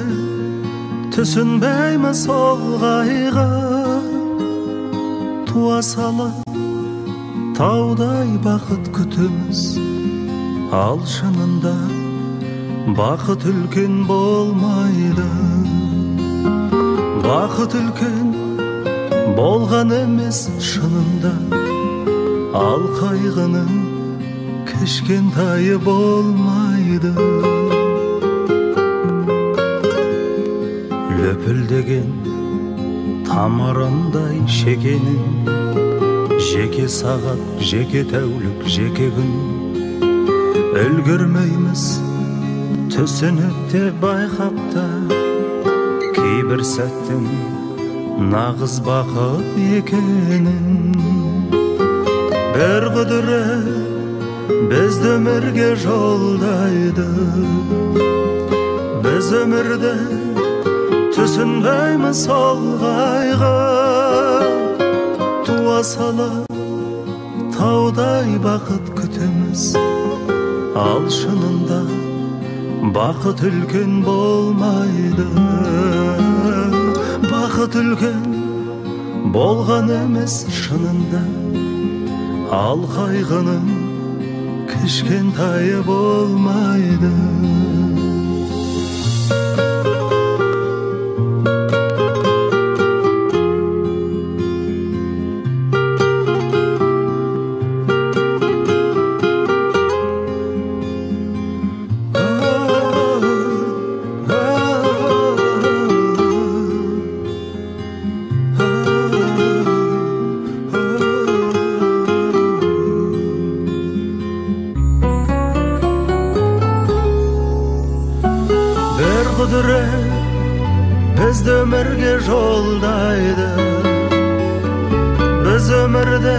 түсінбейміз ол қайғы. Туа сала таудай бақыт күтеміз, ал шынында бақыт үлкен болмайды. Бақыт үлкен болған емес шынында, ал қайғының кішкентайы болмайды. Лүпілдеген тамырындай шекенің, жеке сағат, жеке тәулік, жеке күн. Үлгермейміз түсініп те байқап та, кейбір сәттің нағыз бақыт екенін. Бір құдірет бізді өмірге жолдайды, біз өмірді түсінбейміз ол қайғы. Туа сала таудай бақыт күтеміз, ал шынында бақыт үлкен болмайды. Бақыт үлкен болған емес шынында, ал қайғының кішкентайы болмайды. Бізді өмірге жолдайды, біз өмірді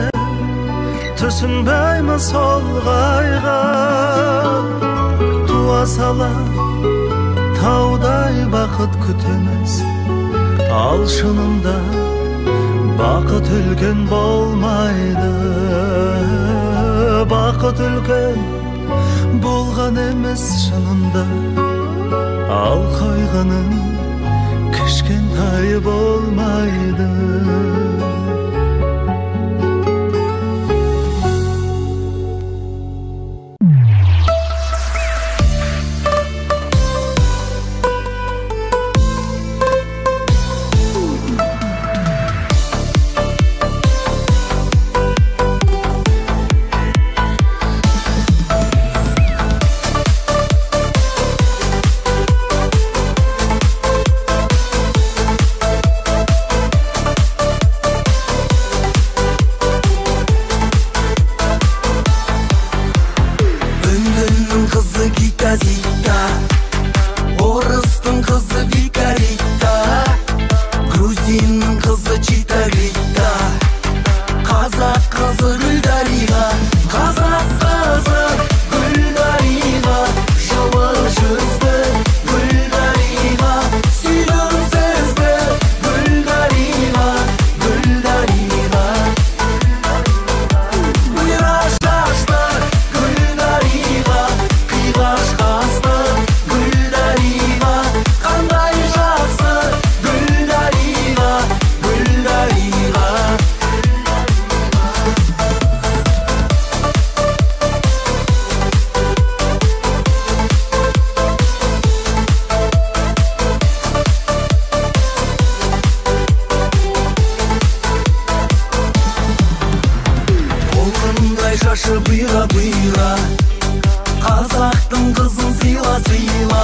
түсінбейміз ол қайғы. Туа сала таудай бақыт күтеміз, ал шынында бақыт үлкен болмайды. Бақыт үлкен болған емес шынында, ал қайғының кішкентайы болмайды. Қандай шашы бұйра бұйра, қазақтың қызын сыйла сыйла.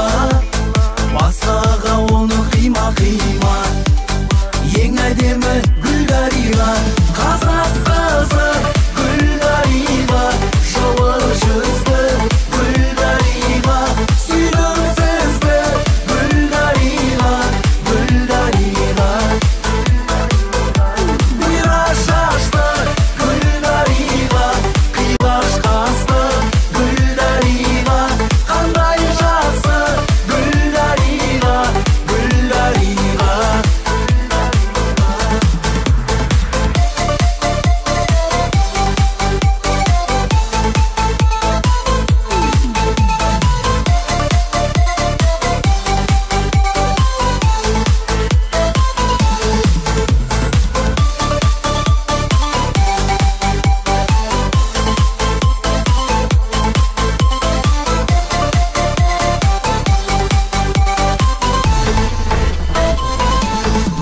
Басқаға оны қима қима, ең әдемі Гүлдариға. Қазақ қызы Гүлдариға, жылы жүзді Гүлдариға, сүйдім сізді Гүлдариға, Гүлдариға. Бұйра шашты Гүлдариға, қиғаш қасты Гүлдариға, қандай жақсы Гүлдариға, Гүлдариға.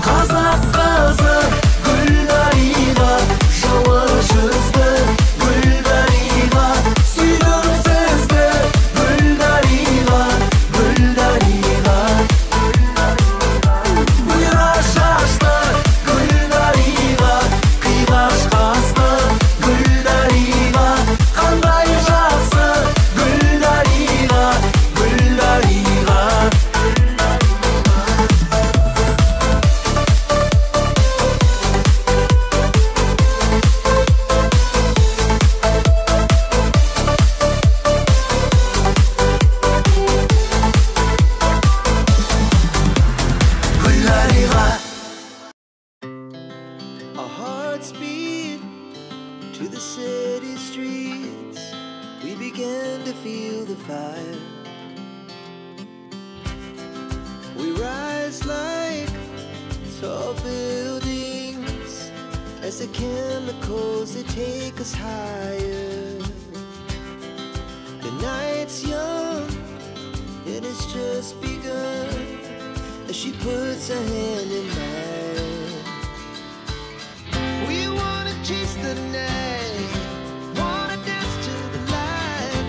Қазақ қызы Гүлдариға, жылы жүзді Гүлдариға, сүйдім сізді Гүлдариға, Гүлдариға. Бұйра шашты Гүлдариға, қиғаш қасты Гүлдариға, қандай жақсы Гүлдариға, Гүлдариға. Гүлдариға. Our hearts beat to the city streets. We began to feel the fire. We rise like tall buildings as the chemicals, they take us higher. The night's young and it's just begun as she puts her hand in mine. We wanna chase the night, wanna dance to the light,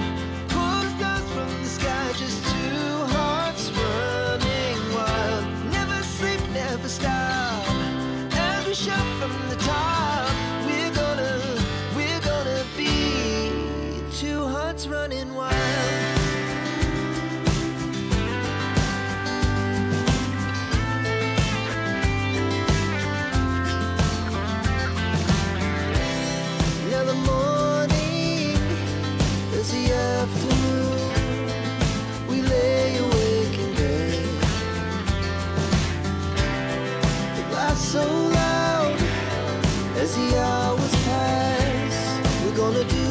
pull the stars from the sky, just two hearts running wild. Never sleep, never stop, as we shout from the top. We're gonna be two hearts running wild. Now the morning is the afternoon. We lay awake in bed. The laughs so loud as the hours pass. We're gonna do